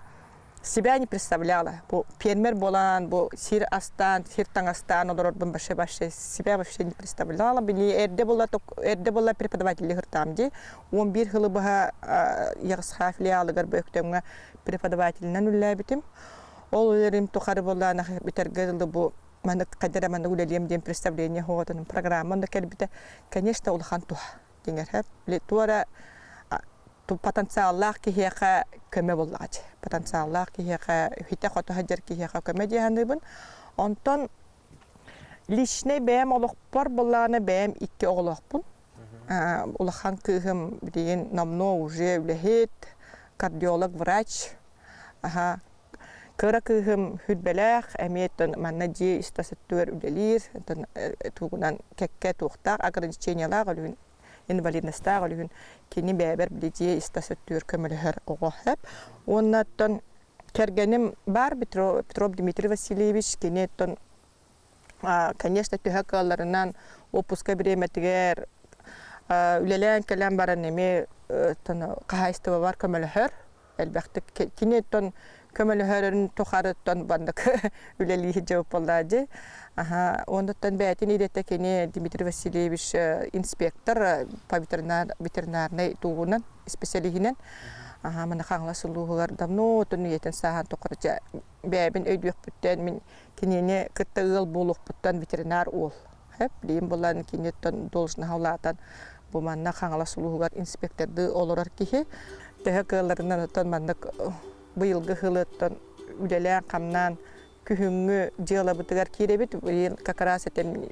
себя не представляла. Бу фермер буолан, бу сир астаан, сир таҥастаан олорорбун вообще вообще себя вообще не представляла. Били эрдэ була эрдэ була преподаватель хыртаам ди. 11 сылы быһа Яҕысха филиалыгар бөктөҥҥө преподавателинэн үллээбитим. Ол үлэрим тухары буоллаан бүтэргэ дылы бу маннык хайдара маннык үлэлиэм диэн представление хоҕотунун программа онно кэлбитэ конечно улахан туһа диҥэр били туора потенциаллаах киһиэхэ көмө буоллаҕа потенциаллаах киһиэхэ хитэ-хото сылдьар киһиэхэ көмө дии саныыбын онтон личнэй бэйэм олохпор буоллаҕына бэйэм икки оҕолоохпун улахан кыыһым билигин номнуо уже үлэһит кардиолог врач аха. Кыра кыыһым Хүрбэлээх эмиэ оттон манна дьиэ ис-тас өттүгэр үлэлиир, оттон тугунан кэккэ туохтаах ограничениелаах өлүгүн инвалидностаах өлүгүн кини бэйэбэр били дьиэ ис-тас өттүгэр көмөлөһөр оҕо сөп. Уонна оттон кэргэним баар Петров Дмитрий Васильевич, кини оттон конечно төһө кыалларынан уоппуска бириэмэтигэр үлэлээн кэлэн баран эмиэ хаһаайыстыбабар көмөлөһөр элбэхтик кини оттон көмөлөһөрүн тухарыттан баннык үлэлии сылдьыбыт буоллаа дии. Аха, оннуттан бэйэтин идэтэ кини Дмитрий Васильевич инспектор по ветеринарнай тугунан исписэлииһинэн аха маны Хаҥалас улууһугар давно отун үйэтин сааһын тухары бэйэбин өйдүөхпүттэн мин кинини кытта ыал буолуохпуттан ветеринар уол хэп билигин булан киниттэн должноһа улаатан бу манна Хаҥалас улууһугар инспектордыы олорор киһи төһө кыалларынан оттон маннык быйылгы сылыттан үлэлээн-хамнаан күһүҥҥү дьыалабытыгар киирэбит быйыл как раз этим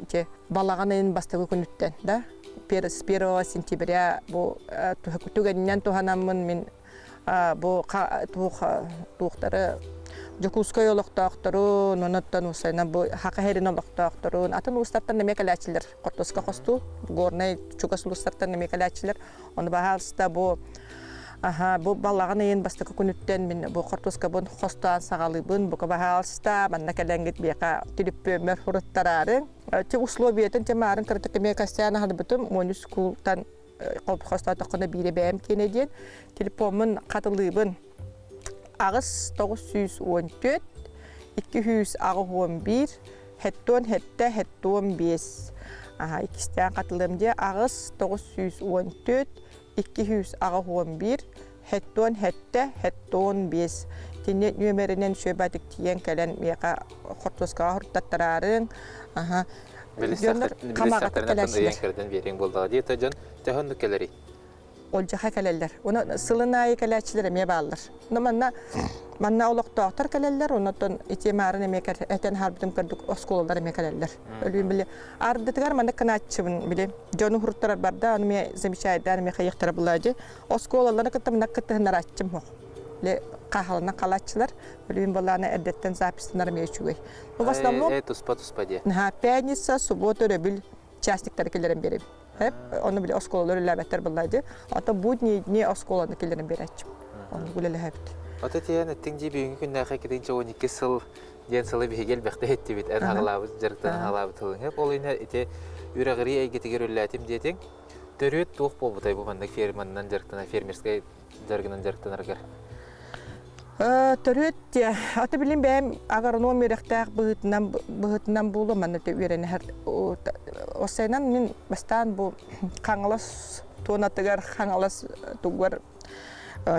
балаҕан ыйын бастакы күнүттэн да с 1 сентября бу түгэнинэн туһанаммын мин бу туохтары Дьокуускай олохтоохторун, онуттан уусайынан бу Хака һэрин олохтоохторун, атын улуустартан эмиэ кэлээччилэр хортуоска хостуу, Горнай чугас улуустартан эмиэ кэлээччилэр. Ону баһаалыста бу аха бу балаҕан ыйын бастакы күнүттэн мин бу хортуоскабын хостоон саҕалыыбын. Бука баһаалыста манна кэлэҥҥит биэхэ түлүппүөммэр суруттараарыҥ. Ти условиятын тэмаарын кыратык эмиэ касьян аһарбытым 13 куултан хостоотоххуна биирэ бэйэм киэнэ диэн телефоммун хатылыыбын 8 914 281 77 75 аха иккистээн хатылыам диэ 8 914 281 77 75 Тини нүөмэринэн сүөбэтик тиийэн кэлэн миэхэ хортуоскаҕа хортаттараарыҥ аха дьоннор хамаҕатык кэлээччилэр кэрдэн биэриҥ буоллаҕа дии дьон төһө кэлэрий Олдьаха кэлэллэр. Уна сылын аайы кэлээччилэр эмиэ бааллар. Но манна манна олохтоохтор кэлэллэр, оннотон ити маарын эмиэ этэн хаалбытым курдук оскуолалар эмиэ кэлэллэр. Өлүүн били ардытыгар манна кынааччыбын били дьону хуруттарар барда, аны эмиэ замечайдаан эмиэ хайыахтара булаадьы. Оскуолалары кытта мына кыттыһыннарааччым хох. Ле хааланан халааччылар, өлүүн балаана эрдэттэн запистанар эмиэ үчүгэй. В основном туспа-туспа диэ. Пятница, суббота, өрөбүл частниктары киллэрэн биэрэбин. Хеп, ону били оскуолалар үлэлээбэттэр буоллаа дии. Ото будни дни оскуоланы киллэрэн биэрээччим. Ону үлэлэһэбит. Ото тиийэн эттиҥ дии бүгүҥҥү күннээхэ китинчэ 12 сыл диэн сылы биһиги элбэхтэ иһиттибит. Эн хаҕалаабыт дьарыктан хаҕалаабыт тылыҥ. Хеп, ол иһин ити үрэҕирии эйгэтигэр үлэлээтим диэтиҥ. Төрүөт туох буолбутай бу маннык ферманнан дьарыктана фермерскэй дьарыгынан дьарыктанаргар? Төрүөт аты билин бэйэм агроном үөрэхтээх быһыытынан быһыытынан буолуо манна үөрэнэһэр осайынан мин бастаан бу Хаҥалас туонатыгар Хаҥалас тугар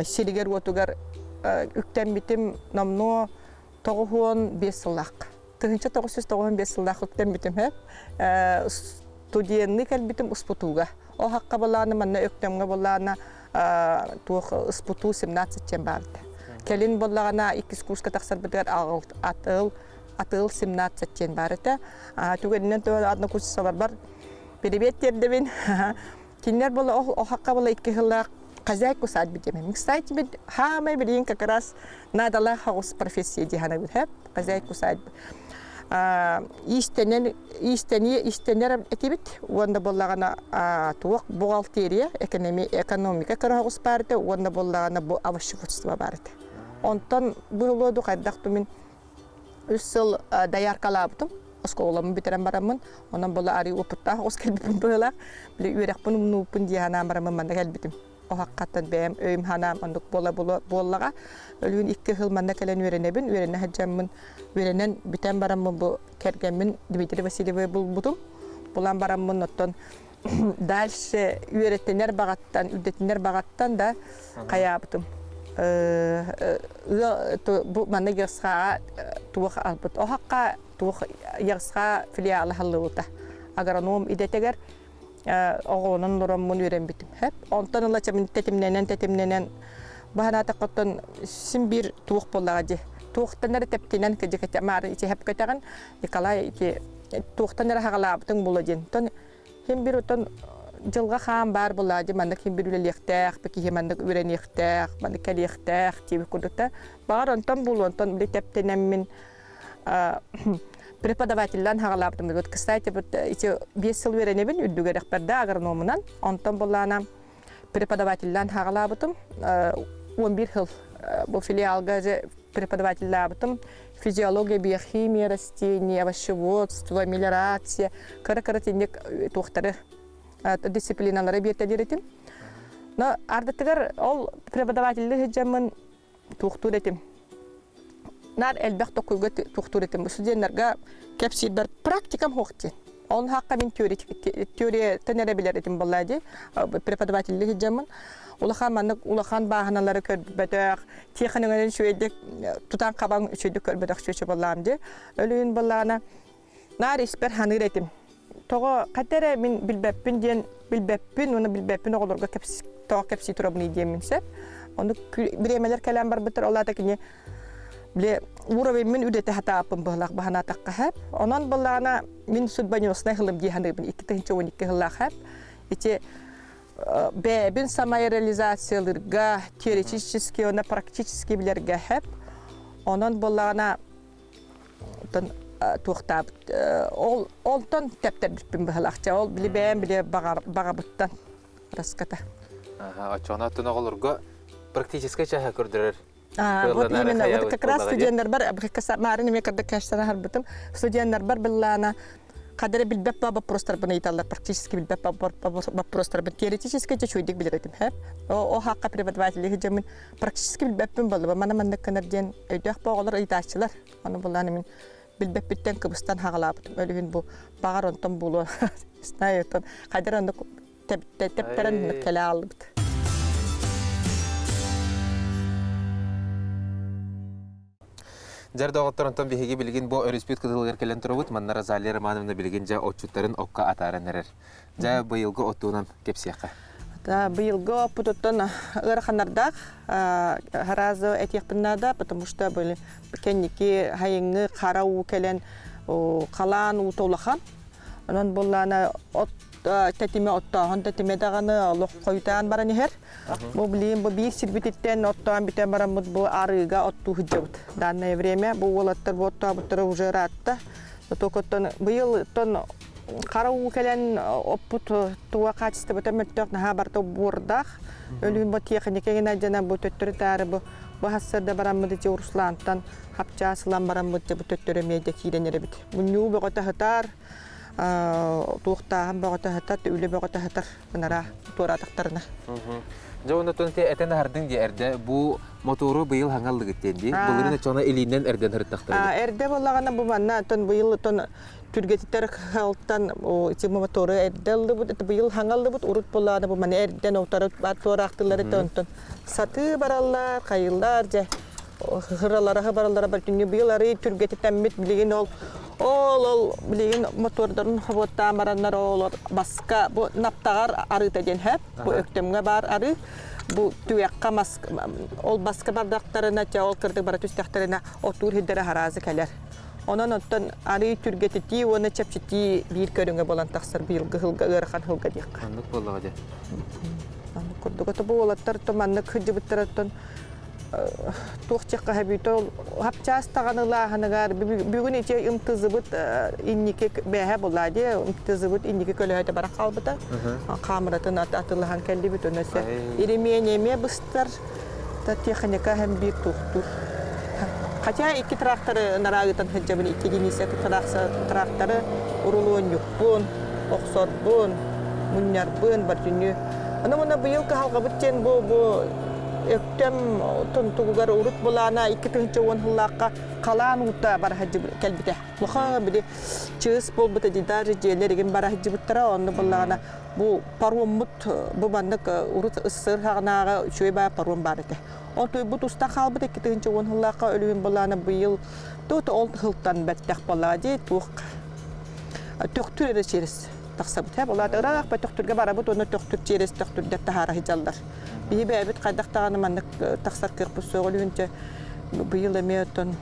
сиригэр уотугар үктэммитим номнуо 95 сыллаах 1995 сыллаах үктэммитим һэ студенныы кэлбитим успутууга ол хакка былааны манна өктөмҥө былаана туох ыспутуу 17 диэн баарда. Кэлин буоллаҕына иккис курска тахсарбытыгар атыл атыл 17 диэн баар этэ. Түгэнинэн туһан однокурсаларбар перевет тиэрдэбин. Кинилэр буола охакка буола икки сыллаах хозяйку усадьбы диэмин. Кстати, бит хаамай билигин как раз надалаах хаҕус профессия диһанабыт хэп хозяйку усадьбы. Иистэнэн иистэни иистэнэр этибит уонна буоллаҕына туох бухгалтерия экономика кыраһаҕус баар этэ уонна буоллаҕына бу овощеводство баар этэ. Онтон бу хайдах мин үс сыл дояркалаабытым оскуоламмын бүтэрэн бараммын онон була арыы опыттаах оҕус кэлбиппин быһыылаах били үөрэхпин умнубуппун дии санаан бараммын манна кэлбитим оһоххаттан бэйэм өйүм санаам оннук буола буоллаҕа өлүүн икки сыл манна кэлэн үөрэнэбин үөрэнэ сылдьаммын үөрэнэн бүтэн бараммын бу кэргэммин Дмитрий Васильевы булбутум булан бараммын оттон дальше үөрэтинэр баҕаттан үрдэтинэр баҕаттан да хайаабытым бу манна ЯСХА туох албыт оһохха туох ЯСХА филиала халлыбыта агроном идэтигэр оҕолонон олороммун үөрэммитим онтон ыла тэтимнэнэн тэтимнэнэн баһанаатаххыттан син биир туох буоллаҕа дии туохтан эрэ тэптинэн кыдьыкэтэ маары ити хэпкэтэҕин Николай ити туохтан эрэ хаҕалаабытыҥ була диэн тон Син бир оттон дьылҕа хаан баар буолаа дьэ маннык ким бир үлэлиэхтээх, бу киһи маннык үөрэниэхтээх, маннык кэлиэхтээх диэбит курдук да. Баҕар онтон буолуо, онтон били тэптэнэммин преподавателлээн хаҕалаабытым. Вот, кстати, вот эти 5 сыл үөрэнэбин үрдүгэр да агрономунан. Онтон буллаана преподавателлээн хаҕалаабытым. 11 сыл бу филиалга же преподавателлаабытым. Физиология, биохимия, растения, овощеводство, мелиорация, кыра-кыра тинник туохтары дисциплиналары биэртэлиир этим. Но ардытыгар ол преподавателли сылдьаммын туохтуур этим. Наар элбэх токуйга туохтуур этим. Студеннарга кэпсиирбэр практикам суох диэн. Ол хакка мин теорияттан эрэ билэр этим буолла дии. Преподавателли сылдьаммын. Улахан маннык улахан бааһыналары көрбөтөх, тиэхиньикэнэн үчүгэйдик тутан хабан үчүгэйдик көрбөтөх чүөчэ буоллаам дии. Өлүүн буоллаҕына наар испэр ханыыр этим. Тоҕо хата эрэ мин билбэппин диэн билбэппин уонна билбэппин оҕолорго тоҕо кэпсии турабыный диэммин сөп. Ону бириэмэлэр кэлэн барбыттар, ол аата кини били уровень үлэтэ хатааппын быһылаах баһанаатахха хэп. Онон былаана мин судьбоносный хылым дии саныыбын 2012 сыллаах хэп. Ити бэйэбин самореализациялыырга теоретически уонна практически билэргэ хэп. Онон буоллаҕына туохтаабыт ол онтон тэптэрбиппин быһалаахча ол били бэйэм били баҕабыттан раската. Оччоҕуна оттон оҕолорго практическай чааһа көрдөрөр. Вот именно, вот как раз студеннарбар маарын эмиэ кырдык кэштана харбытым. Студеннарбар быллаана хадары билбэт вопростарбын ыйыталлар, практически билбэт вопростарбын теоретически чөчүйдик билэр этим хэп. О хаққа преподаватели дьэмин практически билбэппин боллуба мана маннык гынар диэн өйдөөх оҕолор ыйытааччылар. Аны буллаана мин билбэппиттэн кыбыстан хаҕалаабытым. Өлүһүн бу баҕар онтон буолуо. Знаю, оттон хайдар оннук тэптэрэн кэлэ ааллыбыт. Дьэр доҕоттор, онтон биһиги билигин бу өрүспүт кытылыгар кэлэн турабыт. Манна Розалия Романовна билигин дьэ отчуттарын окко атааран эрэр. Дьэ быйылгы оттуунан кэпсиэххэ. Быйылгы оппутуттан ыараханнардаах сразу этиэхпин наада, потому что были кэнники хайыҥҥы хара уу кэлэн халаан уута улахан. Онон буоллаана от тэтимэ оттооһун тэтимэ даҕаны олох хойутаан баран иһэр. Бу билигин бу биир сирбититтэн оттоон бүтэн бараммыт бу арыыга оттуу сылдьабыт. Данное время бу уолаттар бу оттообуттара уже ыраатта. Только быйыл тон хара уу кэлэн оппут туга хаачыстыбата мөлтөх наһаа барыта буордаах. Өлүүн бу тиэхиньикэ гына дьана бу төттөрү таары бу бу хассарда бараммыт ити Руслантан хапчаас ылан бараммыт бу төттөрү эмиэ да киирэн эрэбит. Мунньуу бөҕөтө сытар, туохтааһын бөҕөтө сытар, үлэ бөҕөтө сытар ынара туораатахтарына. Дьэ оннуттан ити этэн аһардыҥ дии эрдэ бу мотору быйыл хаҥаллыгыт диэн дии. Былырыын оччоҕуна илиинэн эрдэн ырыттахтара. Эрдэ буоллаҕына бу манна оттон быйыл оттон түргэтитэр халтан ити мотору эрдэ ыллыбыт, быйыл хаҥаллыбыт, урут буоллаҕына бу маны эрдэн утары туораахтылар этэ онтон сатыы бараллар, хайыллар дьэ хыралара бараллара бартүннү быйыл арый түргэтитэммит билигин ол ол ол билигин мотордарын хобуоттаан бараннар ол баска бу наптаҕар арыыта диэн хэп бу өктөмҥө баар арыы бу түгэххэ мас ол баска бардахтарына чэ ол кырдык бара түстэхтэринэ отуур сирдэрэ хараазы кэлэр онон оттон арыы түргэтитии уонна чэпчэтии биир көрүҥэ буолан тахсар быйылгы сылга ыарахан сылга диэххэ оннук буоллаҕа дьэ оннук курдук ото бу уолаттар то маннык сылдьыбыттарыттан туох диэххэ сөбүй ол хапчаас даҕаны ылааһыныгар бүгүн ити ымтызыбыт инники бээһэ буолла дии ымтызыбыт инники көлөһөтө бара хаалбыта хаамыратын атылаһан кэллибит онно се иримиэн эмиэ быстар та техника һэм биир туохтуур хотя икки тракторы нараа ыытан сылдьабын икки единица тракторы урулуонньукпун охсорбун мунньарбын бартүннүү аны муна быйыл кыһалҕабыт диэн бу бу Өктөм тунтугугар урут былаана 2010 сыллаахха халаан уута бара кэлбитэ. Лоха били чыыс буолбута дии даже дьиэлэр игин бара сылдьыбыттара. Онно буллаҕына бу пароммут бу маннык урут ыссыр хаҕынааҕы үчүгэй баа паром баар этэ. Ол туйбут уста хаалбыт 2010 сыллаахха өлүһүн былаана быйыл тут ол сылтан бэттэх буоллаҕа дии туох төхтүр эрэ через тахсабыт. Булаат ыраах бөтөхтүргэ барабыт уонна төхтүр через төхтүрдэр таһаара сылдьаллар. Биһи бэйэбит хайдах даҕаны маннык тахсар кыахпыт суох өлүһүнчэ быйыл эмиэ оттон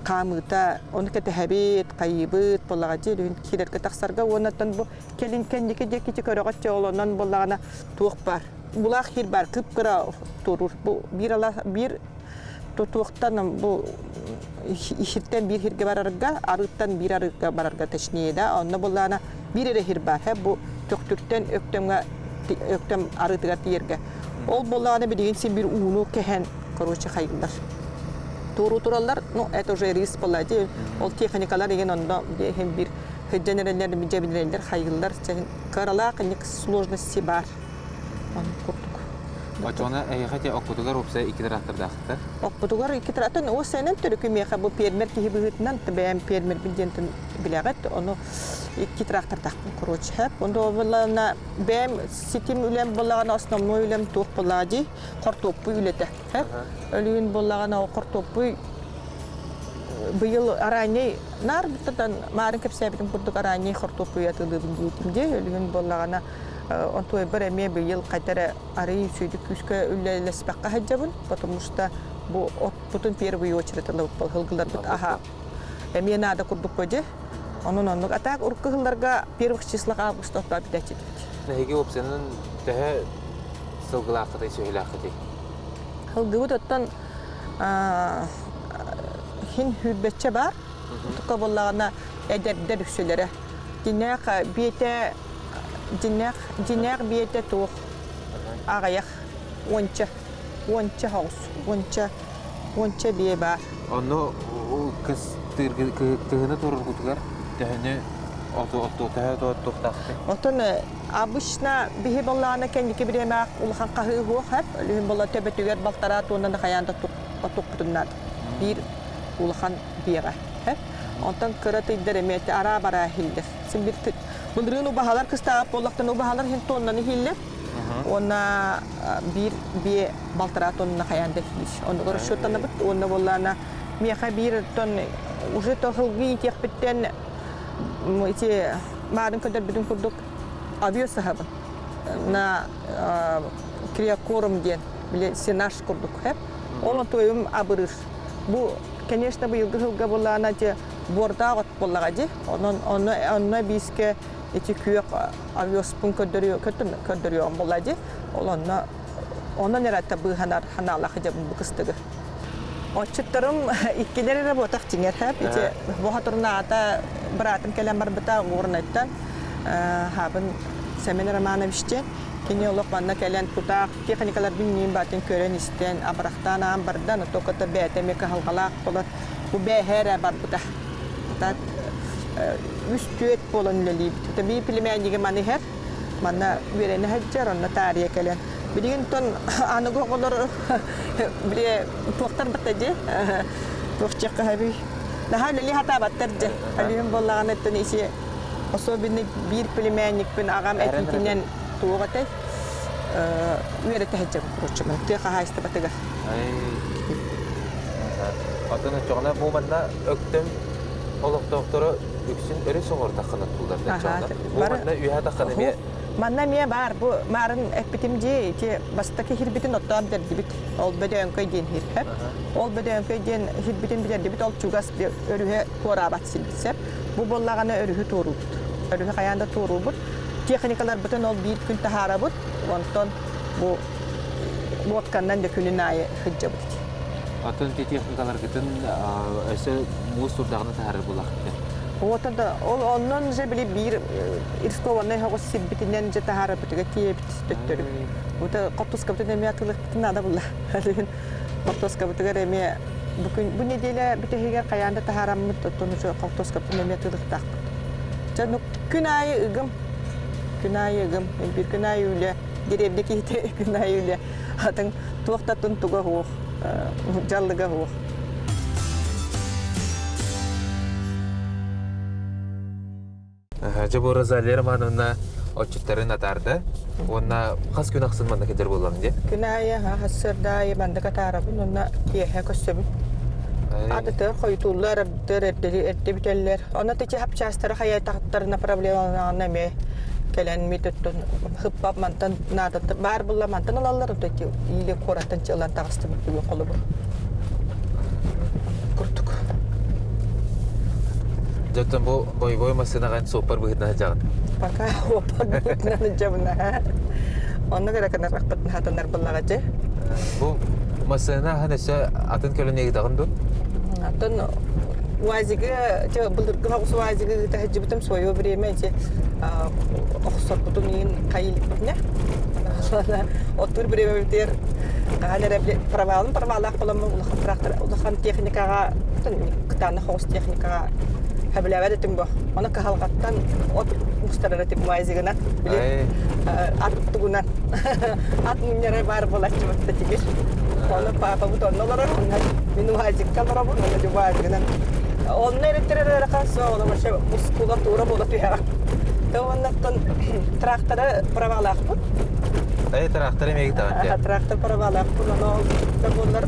хаамыыта ону кэтэһэбит, хайыыбыт буоллаҕа дии үһүн киирэргэ тахсарга уоннаттан бу кэлин кэнники диэки көрөҕөт олонон буоллаҕына туох бар булаах хир бар кып-кыра турur бу биир ала биир тутуохтан бу иһиртэн биир хиргэ барарга арыыттан биир арыыга барарга точнее да онно буоллаҕына биир эрэ хир бар бу Төхтүртэн Өктөмҥө Өктөм арыытыгар тиийэргэ ол буоллаҕына билигин син биир ууну кэһэн короче хайыыллар туоруу тураллар ну это уже риск была дии ол техникалар деген онно иһин биир сылдьан эрэллэр дьэбинэрэллэр хайыыллар кыралаах инник сложности бар оннук курдук Оччоҕуна эһиэхэ те оккутугар уопсай икки трактордаахтар? Окпутугар икки трактор уопсайынан төрүкү миэхэ бу пиэрмэр киһи быһыытынан бэйэм пиэрмэрбин диэн билэҕит ону икки трактордаахпын короче хэп онно бэйэм ситим үлэм буоллаҕына основной үлэм туох буоллаҕа дии хортуоппуй үлэтэ хэп өлүүн буоллаҕына хортуоппуй быйыл араанньай наар бутатан маарын кэпсээбитим курдук араанньай хортуоппуй атыылыыбын диэтим дии өлүүн буоллаҕына онтуойбар эмиэ быйыл хайда эрэ арыый үчүгэйдик күүскэ үлэлэспэххэ сылдьабын потому что бу отпутун первый очередь ылабыт ылгыларбыт аха эмиэ наада курдук дьэ онон оннук а так урукку сылларга первых числах августа оттоон бүтээччитибит Эһиги уопсайынан төһө сылгылааххытый, сүөһүлээххитий? Сылгыбыт оттон хин сүүрбэччэ баар. Тукка буоллаҕына эдэрдэр үксүлэрэ. Дьиннээх биэтэ дьиннээх дьиннээх биэтэ туох аҕыйах уонча уонча соҕус уонча уонча биэ баар. Онно кыһыны туруоргутугар төһөнү төһө туохтаахтый? Оттон обычно биһи боллаана кэнники бириэмээх улахан хаһыы уох хэп өлүһүн болла төбөтүгэр балтараа туоннаны хайаан да отукпутун наада. Биир улахан биэҕэ хэп. Онтон кыра тыйдар эмиэ араа-бараа иһиллэр. Син бир былырыын убаһалар кыстаабыт буоллахтан убаһалар иһин тоннаны иһиллэр. Уонна биир биэ балтараа тонна хайаан да иһиир. Оннугар расчеттанабыт. Уонна буоллаана миэхэ биир тон уже тоһылгы иитиэхпиттэн ити маарын көрдөрбүтүн курдук авиа саһабын. На криокорм диэн били сенаж курдук хэп. Ол отуойум абырыр. Бу конечно быйылгы сылга буоллаана те буордаах от буоллаҕа дии. Онон онно онно биискэ ити күөх авиоспун көрдөрүөҕүм буолла дии. Ол онно онон эрэ быыһанар ханаалаах дьабын бу кыстыгы. Отчуттарым иккилэр эрэ буотах дьиҥэр хэп. Ити бохотурнаата быраатым кэлэн барбыта Горнайтан хаабын Сэмэн Романович диэн. Кини олох манна кэлэн тутаах техникаларбын миин баатын көрөн-истэн, абырахтаан аан барда, но только бэйэтэ эмиэ кыһалҕалаах буолан бу бээһэ эрэ барбыта. Так үс түөрт буолан үлэлиибит. Биир племяннигим маны иһэр, манна үөрэнэ сылдьар, онно таарыйа кэлэн. Билигин тон аныгы оҕолор били туохтар батта дии туох диэххэ сөбүй наһаа үлэлии сатаабаттар дьэ өлүүм буоллаҕына оттон ити особенно биир племянникпин аҕам этиитинэн туох этэй үөрэтэ сылдьабын короче тыа хаһаайыстыбатыгар Атын оччоҕуна бу манна Өктөм олохтоохторо үксүн өрүс оҥор тахханат туллар Бу манна үөһэ таххан эмиэ Манна эмиэ баар бу маарын эппитим дии ити бастакы хирбитин оттоон бүтэрдибит. Ол бөдөҥкөй диэн хир. Ол бөдөҥкөй диэн хирбитин бүтэрдибит ол чугас өрүһэ туораабат сирбит сеп. Бу буоллаҕына өрүһү туоруубут. Өрүһү хайаан да туоруубут. Техникаларбытын ол биир күн таһаарабыт. Онтон бу лодканнан да күнүн аайы сылдьабыт. Атын техникаларгытын өссө муус турдаҕына таһаарар буолахтар. Вот да ол оннон же били биир рискованный хоҕус сирбитинэн же таһаарарбытыгар тиийэбит төттөрү. Бу хортуоскабытын эмиэ атыылыахпытын наада булла. Хортуоскабытыгар эмиэ бу күн бу неделя бүтэһигэр хайаан да таһаараммыт оттон уже хортуоскабытын эмиэ атыылыахтаахпыт. Дьэ ну күн аайы ыгым күн аайы ыгым биир күн аайы үлэ деревня киһитэ күн аайы үлэ атын туох да тунтуга суох дьаллыга суох. Дьэ бу Розалия Романовна отчуттарын атаарда уонна хас күн ахсын манна кэлэр буоллаҥ дии? Күн аайы сарсыарда аайы маннык атаарабын уонна киэһэ көрсөбүн. Адытыгар хойутууллар, ардытыгар эрдэ бүтэллэр. Онно ити хапчаастары хайайтахтарына проблемаланаҕына эмиэ кэлэн мит өттүн хыппап мантан наадата баар булла мантан ылаллар вот эти или куораттан ылан таҕыстыбыт бүгүн холобур курдук. Дьоттон бу бойобуой массыынаҕа суоппар быһыытынан сылдьаҕын. Пока суоппар быһыытынан сылдьабын Онно эрэ кынарахпытын хатанар буллаҕа дьэ. Бу массыына аһын өссө атын көлөнө ыытаҕын дуо? Атын УАЗигы былыргы соҕус УАЗигы ыыта сылдьыбытым свое время эти охсорбутун иин хайылбытына оттуур бириэмэбитигэр хаһан эрэ провалым провалаах буоламмын улахан трактор улахан техникаҕа кытаанах оҕус техникаҕа сөбүлээбэт этим бу ону кыһалҕаттан от мустарар этим УАЗигынан били ат тугунан ат мунньара баар буолааччыбыт да тигир ону паапабыт онно олорор мин УАЗикка олоробун уонна УАЗигынан онно эрэттэрэр эрэ суох вообще мускулатура буола түһэҕин Оннуттан тракторы правалаахпын. Э, трактор эмиэ таҕын Трактор правалаахпын, ону да буоллар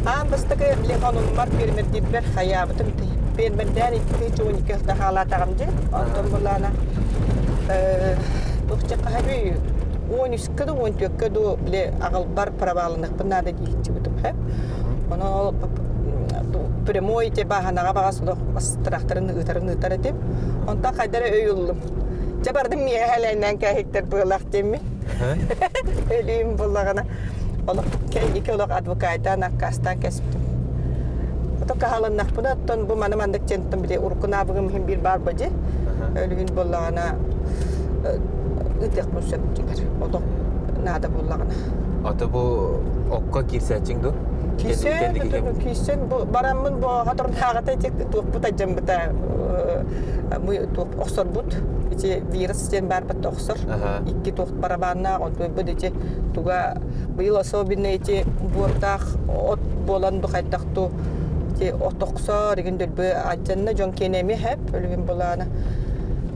аан бастакы лехонуммар фермердиирбэр хайаабытым фермердээн 212 сылта хаалаатаҕым дии. Онтон булаана туох хаһабый 13-кэ да 14-кэ ду били аҕалбар праваланыахпын наада диэччибитим хэп. Ону прямой те бааһынаҕа баҕас олох тракторын ыытарын ыытар этим. Онтон хайдара өй ыллым. Дьэ бардым миэхэ элээннээн кээһиктэр быалаах диэммин. Өлүүм буллаҕына олох кэнники олох адвокаттаан аккаастаан кэспитим. Ото каһалыннахпына оттон бу маны маннык диэнтэн били урукку наабыгым иһин биир баар бадьы. Өлүүн буллаҕына ытыахпын сөп дьиҥэр. Олох наада буллаҕына. Ото бу окко киирсээччиҥ дуу? Киирсэн, киирсэн бу бараммын бу хатордааҕыта ити туохпут адьаммыта охсорбут ити вирус диэн баарбат охсор икки туох барабааннаах онтуйбут ити туга быйыл особенно ити буордаах от буолан бу хайдах ту ити от охсор игин дөлбү адьанна дьон киэнэ эмиэ хэп өлүгүн булаана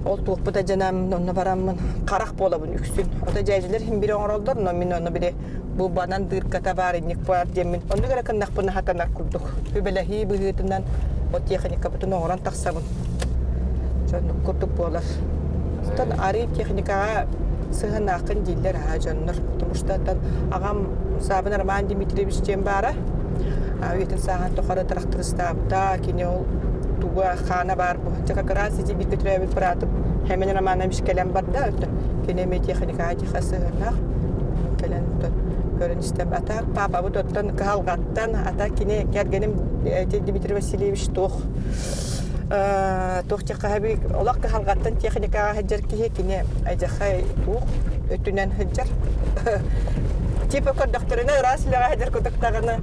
ол туохпут адьанам онно бараммын харах буолабын үксүн ото дьээдьилэр хим бири оҥороллор но мин ону били бу банан дырката баар инник баар диэммин оннук эрэ кыннахпына хатанар курдук үбэлэһии быһыытынан от техникабытын оҥорон тахсабын дьоннук курдук буолар оттон арыы техникаҕа сыһыанааххын дииллэр аһа дьоннор потому что оттон аҕам Саабын Роман Дмитриевич диэн баара үйэтин сааһын тухары трактористаабыта кини ол туга хаана баар бу как раз ити бииргэ төрөөбүт быраатым Хэмэн Романович кэлэн барда кини эмиэ техникаҕа тиха сыһыаннаах кэлэн көрөн истэм. Ата паапабыт оттон кыһалҕаттан, ата кини кэргэним Дмитрий Васильевич туох туох техаби олох кыһалҕаттан техникаҕа сылдьар киһи кини айдьахай туох өттүнэн сылдьар типа көрдөхтөрүнэ ыраас үлэҕэ сылдьар курдуктаҕына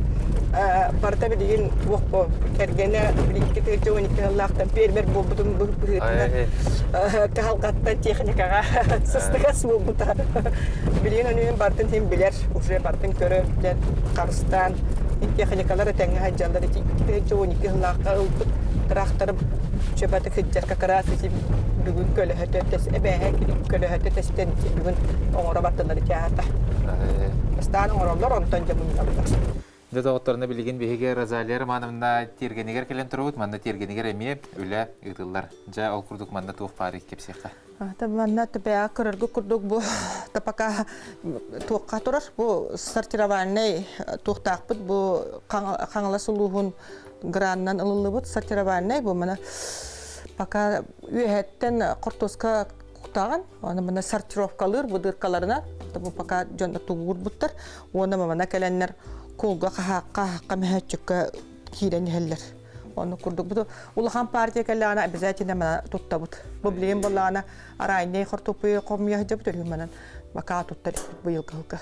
барыта билигин туох бу кэргэнэ биликки тыырдьа 12 сыллаахтан фермер буолбутун быһыытынан кыһалҕаттан техникаҕа сыстыгас буолбута Билигин өнүгүн бартын иһин билэр, уже бартын көрөр, билэр, харыстаан техникалар этэҥҥэ сылдьаллар. Ити 2012 сыллаахха ылбыт тракторым чөбөтө сылдьар как раз ити бүгүн көлөһөтө тэс эбээһэ көлөһөтө тэстэн ити бүгүн оҥоро бардылар ити аата. Бастаан оҥороллор, онтон дьэ мунньаллар. Дьэ доҕотторуна билигин биһиги Розалия Романовна тиэргэнигэр кэлэн турабыт. Манна тиэргэнигэр эмиэ үлэ ыытыллар. Дьэ ол курдук манна туох баарый кэпсиэххэ. Манна ТПА көрөргө курдук бу пока туохха турар бу сортировальнай туохтаахпыт бу Хаҥалас улууһун гранынан ылыллыбыт сортировальнай бу мана пока үөһэттэн хортуоска куктаҕын аны мана сортировкалыыр бу дыркаларына бу пока дьон тугуурбуттар уонна мана кэлэннэр кулга хаһаахха хаһаахха мөһөөччүккэ киирэн иһэллэр Онно курдук бу улахан партия кэллэҕинэ обязательно мана туттабыт. Бу билигин буоллаҕына араанньай хортуоппуйу хомуйа сылдьабыт өлүү манан бакаа туттар быйылгы сылга.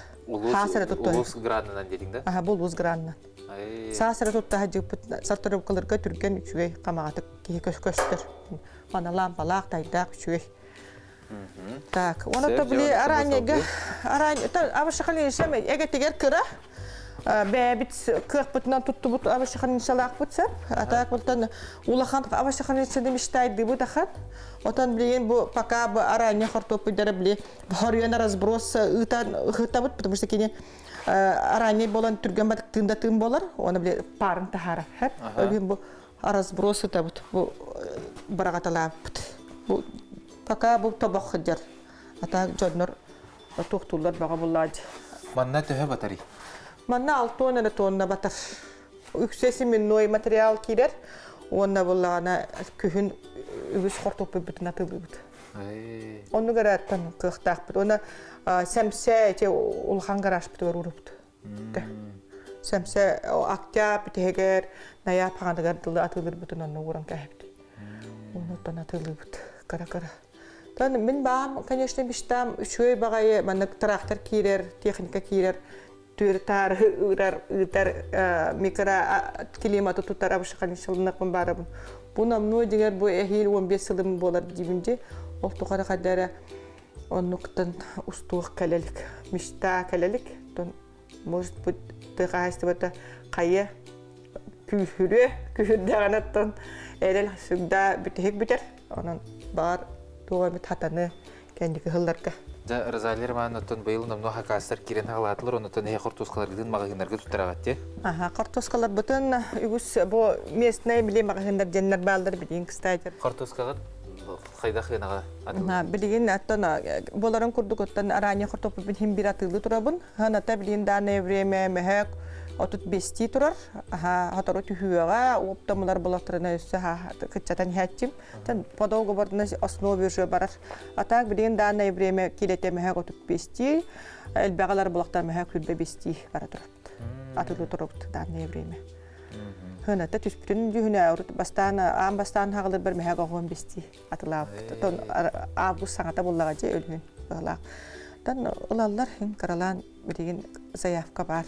Саас эрэ туттар. Улуус гранынан диэтиҥ да? Аха, бу улуус гранынан. Саас эрэ тутта сылдьыппыт сортировкаларга түргэн үчүгэй хамаҕатык киһи көстөр. Мана лампалаах, тайдаах үчүгэй. Так, оны то били араанньайга араань абашахалиншам эгэтигэр кыра бэйэбит кыахпытынан туттубут абашахалиншалаахпыт сөп. Атаак бултан улахан абашахалиншаны мечтайдыбыт ахан. Отон билигин бу пока бу араанньа хортуоппуйдара били хоруйан разброс ыытан ыһытабыт, потому что кини араанньай болан түргэн батык тыында тыын болар, оны били парын таһара. Өлүн бу разброс ытабыт бу быраҕаталаабыт. Бу пока бу тобох сылдьар. Ата дьоннор туохтууллар бөҕө буллаадь. Манна төһө батарый? Манна 6 эрэ тонна батар. Үксэ семенной материал киирэр. Уонна буллаҕына күһүн үгүс хортуоппуйбутун атыылыыбыт. Оннук эрээттэн кыахтаахпыт. Уонна сэмсэ ити улахан гаражпытыгар уурубут. Сэмсэ октябрь бүтэһигэр ноябрь хаҥатыгар дылы атыылыырбытын онно ууран кээһэбит. Оннуттан атыылыыбыт кыра-кыра. Тон мин баам, конечно, мечтам үчүгэй баҕайы маннык трактор киирэр, техника киирэр, түөрү-таары ыырар, ыытар микро климаты тутар абышаханышылынакпын баарабын. Бу номнуо дьиҥэр бу эһиил 15 сылым буолар диибин дии. Ол тухары хайда эрэ оннуктан устуох кэлэлик, мечта кэлэлик. Тон может быть тыа хаһаайыстыбата хайа күүһүрүө, күүһүрдэҕинэ оттон эрэл всегда бүтэһик бүтэр. Онон баар туох эмит хатаны кэнники сылларга. Дьэ, Розалия Романовна, оттон быйыл номнуо хакаастар киирэн хаалаатылар, оннуттан эһи хортуоскаларгытын маҕаһыыннарга туттараҕыт дии? Аха, хортуоскаларбытын үгүс бу местный били маҕаһыыннар диэннэр бааллар билигин кстати. Хортуоскаҕыт хайдах ыанаҕа атыллар? Билигин оттон буоларын курдук оттон ранее хортуоппуппун иһин биир атыылыы турабын. Ханата билигин данное время мөһөөк 35-тии турар. Аха, сотору түһүөҕэ, оптомулар булаттарына өссө кыччатан иһээччим. По договорной основе уже барар. А так билигин данное время килете мөһөөк 35-тии, элбэҕэлэр булактар мөһөөк 25-тии бара турабыт. Атылыы турабыт данное время. Хыната түспүтүн дьүһүнэ урут бастаан аан бастаан хаҕылыр мөһөөк оҕуон бистии атылаабыт. Тон август саҥата буллаҕа дьэ өлүн быһылаах. Тон ылаллар хин кыралаан билигин заявка бар.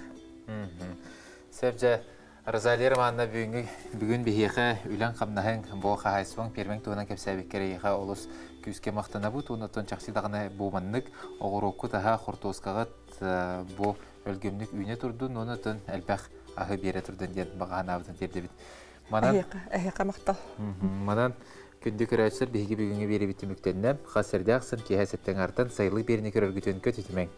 Сөп дьэ, Розалия Романовна бүгүҥҥү бүгүн биһиэхэ үлэҥ-хамнаһыҥ, бу хаһаайыстыбаҥ пиэрмэҥ туһунан кэпсээбиккэр эйиэхэ олус күүскэ махтанабыт уонна оттон чахчы даҕаны бу маннык оҕуруоккут аһа, хортуоскаҕыт бу өлгөмнүк үүнэ турдун уонна оттон элбэх аһы биэрэ турдун диэн баҕа санаабытын тиэрдэбит. Манан Эһиэхэ, эһиэхэ махтал. Манан күндү көрөөччүлэр биһиги бүгүҥҥү биэриибит түмүктэннэ. Хас сэрдээх сын киэһэ сэттэ аҥаартан сайылык биэриини көрөргүтүн көтүтүмэҥ.